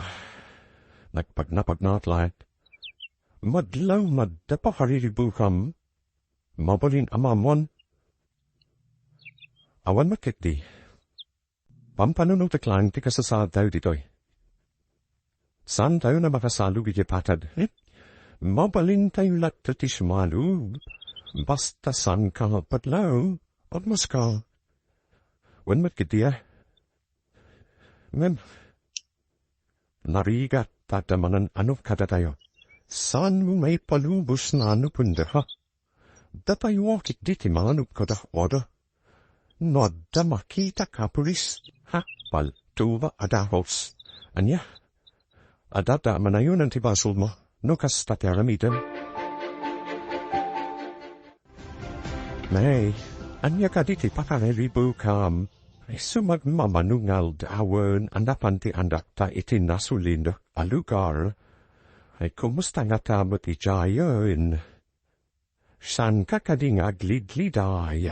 Ah, nagpagnapagnaat laeng. Madlaw, madda pakariribukam. Mabalin a maammoan. Awan met ketdi. Pampanunotek laeng ti kasasaadtayo ditoy. Saantayon a makasalog idiay patad. Mabalintayo latta ti sumalo. Basta saanka nga agpadlaw, agmaska. Wen met ketdi, a. Ngem, narigat ta adda manen-anok kadatayo. Saanmo maipalubos nano punda, ha? Datayo ketdi ti manganok kadakuada. No adda makitak a pulis, ha? Paltoba a dagus. Ania? Adda ta manayonan ti basolmo, no kasta ti aramidem. Nay, ania kadi ti pakariribukam? Isu magmamano nga aldawen a napan ti anakta iti nasulino a lugar. Ay, kumusta ngata met idiayen? Saanka kadi nga aglidliday?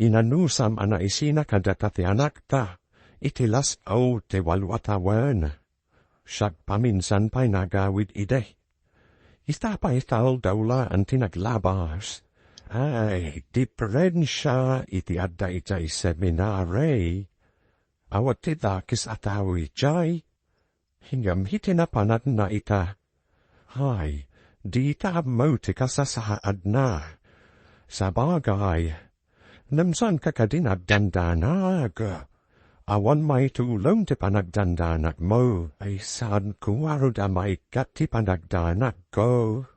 Inanusam a naisina kadata ti anakta iti las-aw ti walwatawen. Siak paminsan pay nagawid idi. Ita pay ta aldaw laeng ti naglabas. Ay, diperensia iti adda idiay seminari. Awan ti dakes a tao idiay. Ngem iti napananna ita, ay, dita ammo ti kasasaadna. Sabagay, ngem saanka kadi nga agdandanag? Awan maitulong ti panagdandanagmo. Ay, saanko ngarud a maikkat ti panagdanagko.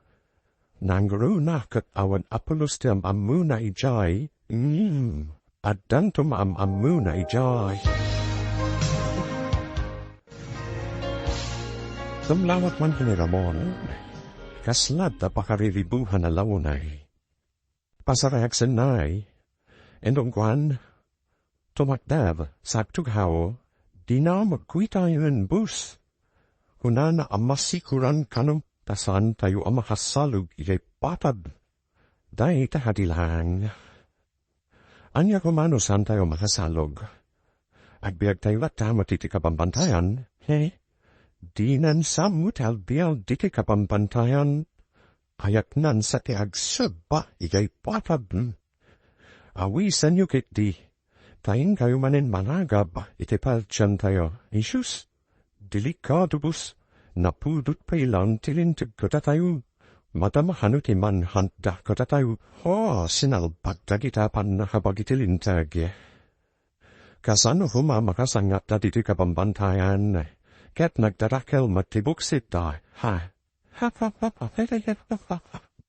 Nangruna ket awan a pulos ti am-ammona idiay. Mm, addanto maam-ammona idiay. Tumlawak man ken ni Ramon, kasla adda pakariribuhan a launay. Pasarayak sennay, inton kuan, tumakder, sa agtughaw, dina magkuitayen bus. Kunana a masikuran kano ta saantayo a makasalog idiay patad. Dayta kadi laeng. Ania koma no saantayo makasalog? Agbiagtayo latta met iti kabambantayan, he? Dinan sammo ti agbiag ditoy kabambantayan. Kayatnan sa ti agsebba idiay patad. Awisanyo ketdi, ta inkayo manen managap iti padiantayo. Isus, delikado bus, napudot pay laeng ti linteg kadatayo. Madama kano ti manhuntda kadatayo. O, sinalbag dagita pannakabag iti linteg. Kasano koma makasangatta ditoy kabambantayan? Ket nagdarakel met ti buksitta. Ha?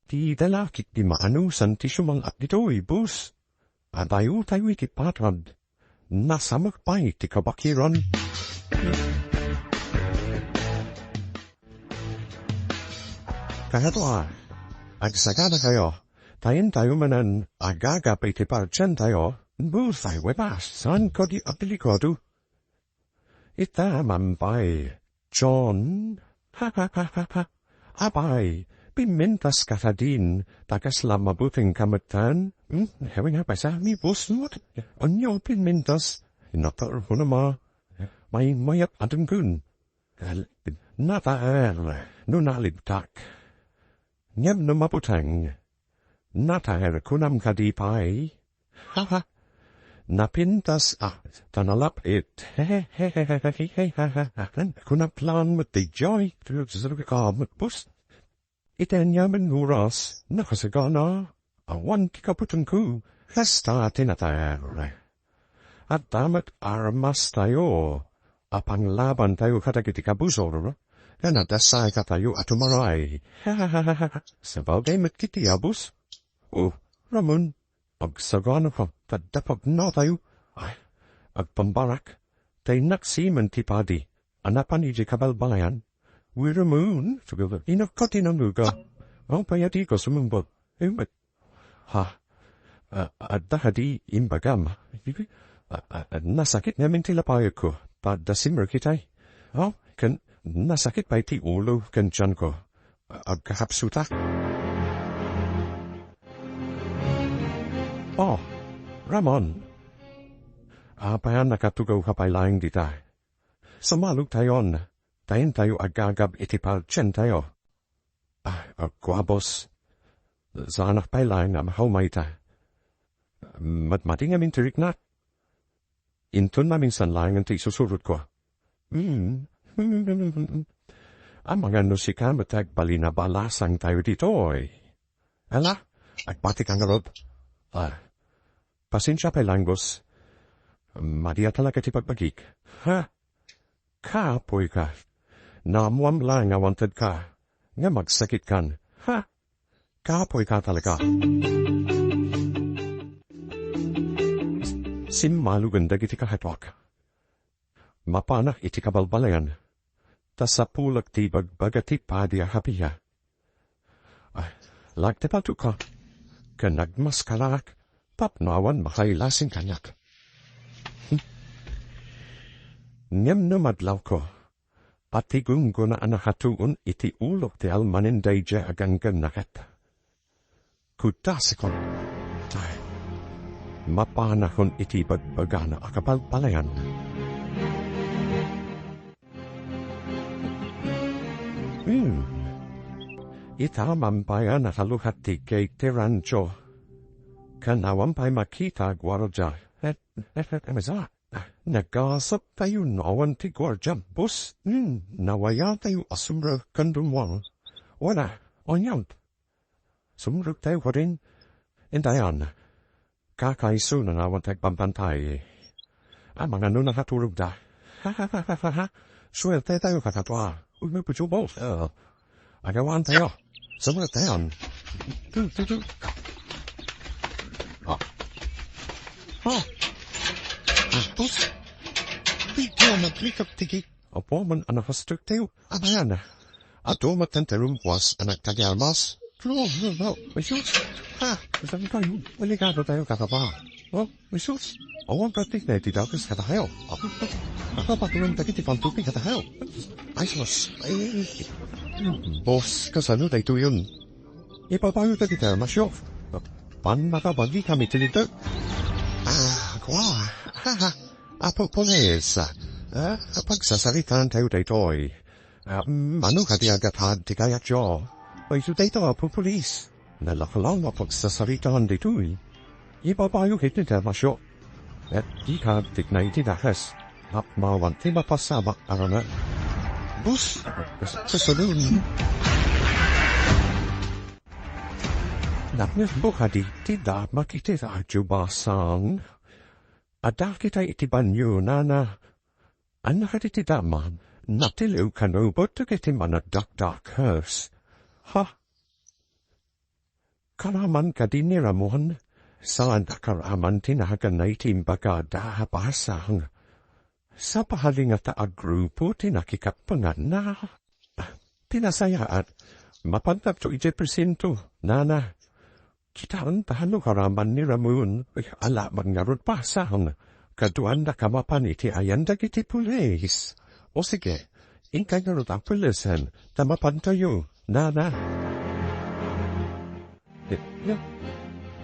Ti dalakit ti maanusan ti sumal-at ditoy bus. Adayotayo iti patad. Nasamek pay ti kabakiran. Kayat a, agsaganakayo, ta intayo manen agagap iti padiantayo, bus ay wepas, saan kadi a delikado. Ita man pay, John. Ha, ha, ha, ha, ha. Apay, pimmintaska kadin, ta kasla mabutengka metten? Hmm, hawen nga pasa, mi bus mo. Anya pimmintas? Natar ko na ma. May mayat adenggen. Nataer, no nalibtak. Ngem no mabuteng, nataer kunam kadi pay? Ha, ha. Napintas a, ta nalap-it. Kunaplan met daydiay, ka met bus. Iti aniaman nga oras, nakasagana, awan ti kaputenko, kasta ti nater. Adda met armastayo a panglabantayo kadagiti kabusor, ken adda saikatayo a tumaray. Sabagay met iti abus. O, Ramon, agsaganaka, ta adda pagnatayo. Ay, agpambarak, ta innak simen ti padi a napan idiay kabalbalayan. Wi Ramon, inakka ti nanguga. Ang payatiko sumungbat. Ay, met. Ha? A-, adda kadi imbagam? A-, a-, nasakit ngamin ti lapayagko. Ta adda simrek itay. Ha? Ken nasakit pay ti ulo ken tianko. A-, agkakapsutak. Oh, Ramon. Apay a nakatugawka pay laeng dita? Sumalogtayon, ta intayo agagab iti paltientayo. Ah, agkuabos. Saanak pay laeng a makauma ita. Madmadi ngamin ti riknak. Inton maminsan laengen ti isusurotko. Hmm. Amangan no sika met ti agbalin a balasangtayo ditoy. Ala, agbatika ngarud. Ah, pasensia pay laeng, boss. Madi a talaga ti pagbagik. Ha? Kapoyka. Naammoam laeng nga wantedka. Ngem agsakitkan. Ha? Kapoyka talaga. Simmalogen dagiti kakatuak. Mapanak iti kabalbalayan. Ta sapulek ti ibagbaga ti padi a kapiha. Ay, lagtepaltoka, ken nagmaskaraak tapno awan makailasing kaniak. Hmm. Ngem no madlawko, patigunggona a nakatuon iti ulok ti almanen daydiay a ganggannaket. Kudasikon, tay, mapanakon iti bagbagana a kabalbalayan. Hmm. Ita mampayan a kalukat ti gate ti rancho. Ken awan pay makita a guardia. Et, et, et, et, mesa. Nagasat tayo no awan ti guardia, boss. Hmm. Nawaya tayo a sumrek ken dumuang. Wala, onyang. Sumrektayo kadin. Intayan. Kakaiso no awan ti agbambantay. Amangan no nakaturogda. Suertetayo kakadua. Uy, may putubol. Ah. Agawan tayo. Sumrektayon. Tu, tu, tu. Ah. Ah. Tapos, bigla naglikap ti gate. Apo man a nakastriktayo. Abayan. Adu met ti rumpuas a nagtagiarmas. Lo, lo, lo. Jesus. Ha, saan kayo? Delikado tayo, kakapa. Oh, Jesus. Awan pratik na iti dakes katayo. Apa, apa, patuloy dagiti pantupi katayo. Ay, sus. Ay. Boss, kasano tayo yun? Ipapayo dagiti armasyo. Pan makabagi kami ti lider. Ah, kwa. Ha, ha. Apo Pulis, ah, pagsasaritaan tayo daytoy. Ah, mano kadi a gatad ti kayatyo? Isu daytoy, Apo Pulis. Nalaklak a pagsasaritaan daytoy. Ibabayo iti dermasyo. Et dika tikna iti dakes. Napmawan ti mapasamak a rangen. Bus, kas-, kasunod. Napngetmo kadi ti damak iti radyo, Basang? Adda kita iti banyo, nana. Annak iti dama, natiliw kano batok iti managdakdakes. Ha? Karaman kadi ni Ramon, saan a karaman ti naganna iti imbagada a Basang. Sapay nga ta a grupo ti nakikappanganna. Ti nasayaat, mapantapto idiay presinto, nana. Kitaenta no karaman ni Ramon, ala man ngarud Basang, kaduannaka mapan iti ayan dagiti pulis. O sige, inkay ngarud a pulisen, ta mapantayo, nana. Eh, ya,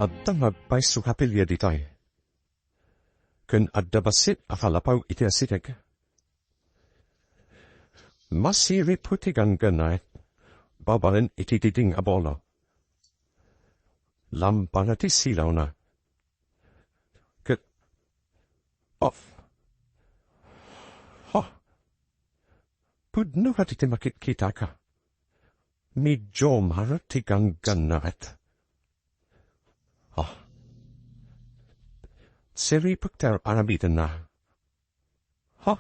adda nga agpayso a pilya ditay. Ken adda bassit a kalapaw iti asideg. Masiripot ti ganggannaet, babaen iti diding a bola. Lampana ti silawna. Ket Oh. Ha? Pudno ka ti makitkitaka. Medio mara ti ganggannaet. Ah. Siripek ti ar-aramidenna. Ha?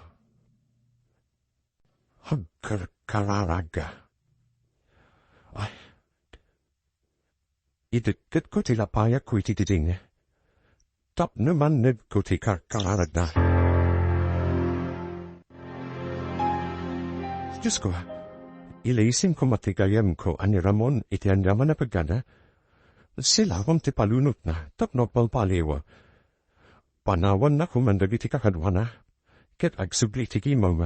Agkarkararag. Ay. Idekketko ti lapayakko iti diding. Tapno mannedko ti karkararagna. Diosko, ilisin koma ti gayyemko a ni Ramon iti aniaman a pagada. Silawem ti palunotna tapno agpalpaliw. Panawanna koma dagiti kakaduana, ket agsubli ti gimong.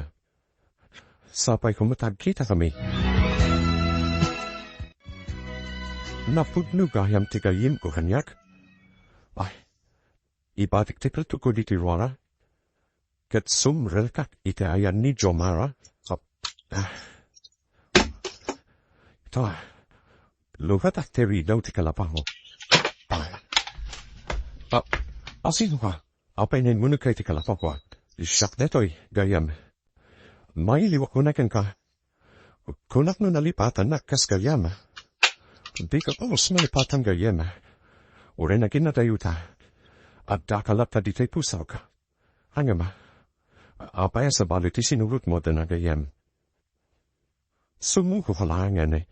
Sapay koma ta agkitakami. Napudno gayam ti gayyemko kaniak. Ay, ibatik ti peltokko ditoy ruara. Ket sumrekak iti ayan ni Jomara. Ap-, ah. Ta, lukat a ti ridaw ti kalapaw. Ay. Ah, asino ka? Apay naimmunogka iti kalapaw? Siak daytoy, gayyem. Mailiwak unay kenka. Kunak no nalipatannak kas gayyem. Dika pulos malipatan gayyem. Uray naginadayuta. Addaka latta ditoy pusok. Ngem, apay a sabali ti sinurotmo, dana gayyem? Sumuko ka laengen,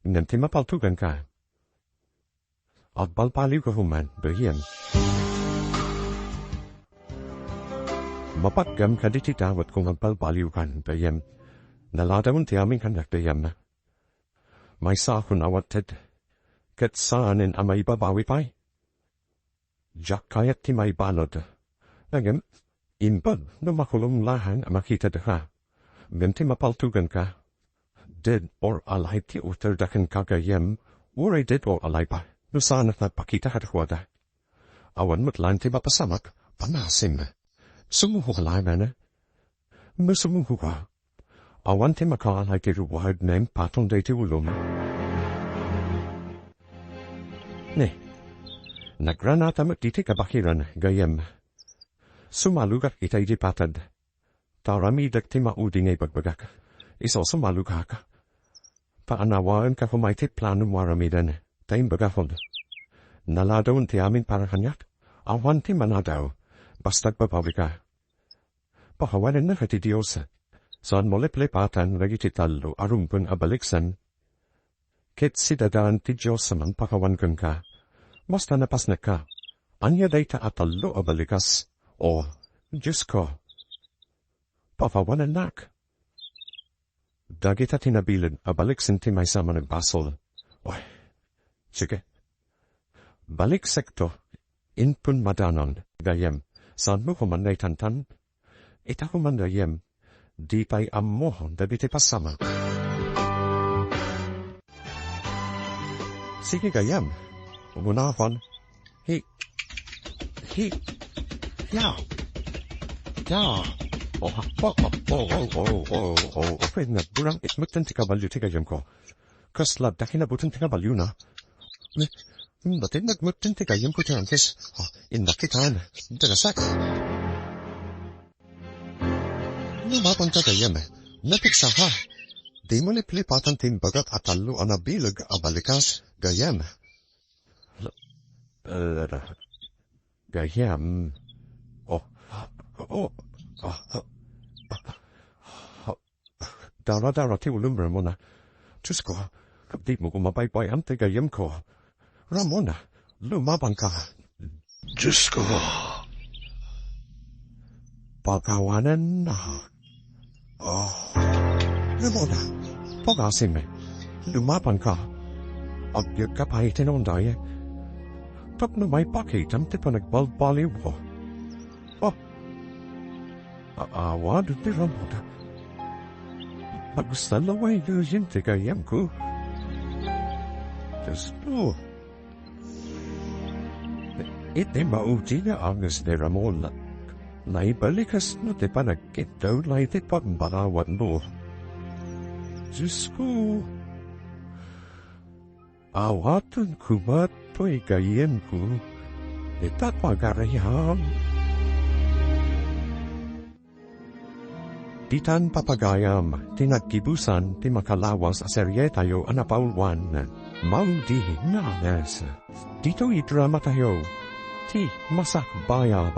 ngem ti mapaltuganka. Agbalbaliwka koma, gayyem. Mapaggem kaditi dawatko nga agbalbaliwkan, gayyem. Naladawen ti amin kaniak, gayyem. Maysaak a nawated, ket saanen a maibabawi pay. Diak kayat ti maibalud. Ngem, imbag no makulong laeng a makitadka. Ngem ti mapaltuganka, dead or alive ti uterda kenka, gayyem, uray dead or alive, no saanak nagpakita kadakuada. Awan met laeng ti mapasamak, panasim. Sumuko ka laengen. Masumuko ka. Awan ti makaalay ti reward nga impatong daytoy ulom. Ne, nagranatam met ditoy kabakiran, gayyem. Sumalogak ita idi patad. Ta aramidek ti maudi nga ibagbagak. Isu sumalogak. Paanawaenka koma iti planom nga aramiden. Ta imbagakon. Naladawen ti amin para kaniak. Awan ti manadaw. Basta agbabawika. Pakawanennak ti Dios. Saanmo liplipatan dagiti tallo a rumbeng a baliksan. Ket sidadaan ti Dios a mangpakawan kenka. Basta napasnekka. Ania dayta a tallo a balikas? O, Diosko. Pakawanennak. Dagita ti nabileg a baliksen ti maysa a managbasol. Oy. Sige. Baliksekto. Inpon madanon, gayyem. Saanmo koman naitantan? Ita koman, gayyem. Di pay ammo dagiti pasamak. Sige, gayyem. Umunakon. Hi. Hi. Ya. Ya. Oh, oh, oh, oh, oh, oh, oh, oh, oh, nagburang itmeten ti kabalio ti gayyemko. Kasla adda kinabuten ti kabaliona. Ne, batin nagmeten ti gayyemko ti Angkis. Ah, innak kitan. Dagasak. Lumabanka, gayyem. Napigsaka. Dimo liplipatan ti imbagak a tallo a nabileg a balikas, gayyem. Eh, gayyem. Oh. Oh. Oh. Dara-dara ti ulom, Ramona. Diosko, dimo ko mabaybayan ti gayyemko. Ramona, lumabanka. Diosko. Pakawanennak. Oh. Ramona, pagasim. Lumabanka. Agbiagka pay iti naunday. Tapno maipakitam ti panagbalbaliwko. Oh. Aawad ti Ramona. Agsalawaydayen ti gayyemko. Diosko. Iti maudi nga anges ni Ramona, naibalikasno ti panagkiddawna iti pagmanawanmo. Diosko, awatenko met toy gayyemko, ita pagariam. Ditan papagayam ti naggibusan ti makalawas a serietayo a napauluan, Maudi nga Alas. Ditoy dramatayo, ti Masakbayaw.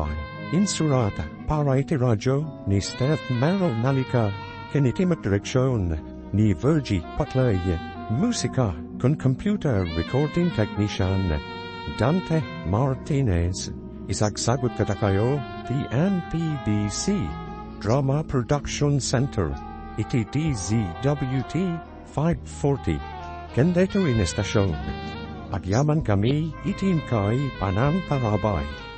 Insurat para iti radio ni Steph Mero Nalica, ken iti met direksion ni Virgie Patlay. Musika ken computer recording technician, Dante Martinez. Isagsagut kadakayo ti M P B C Drama Production Center iti D Z W T five forty. Ken daytoy nga estasion, agyamankami iti inkay panangtarabay.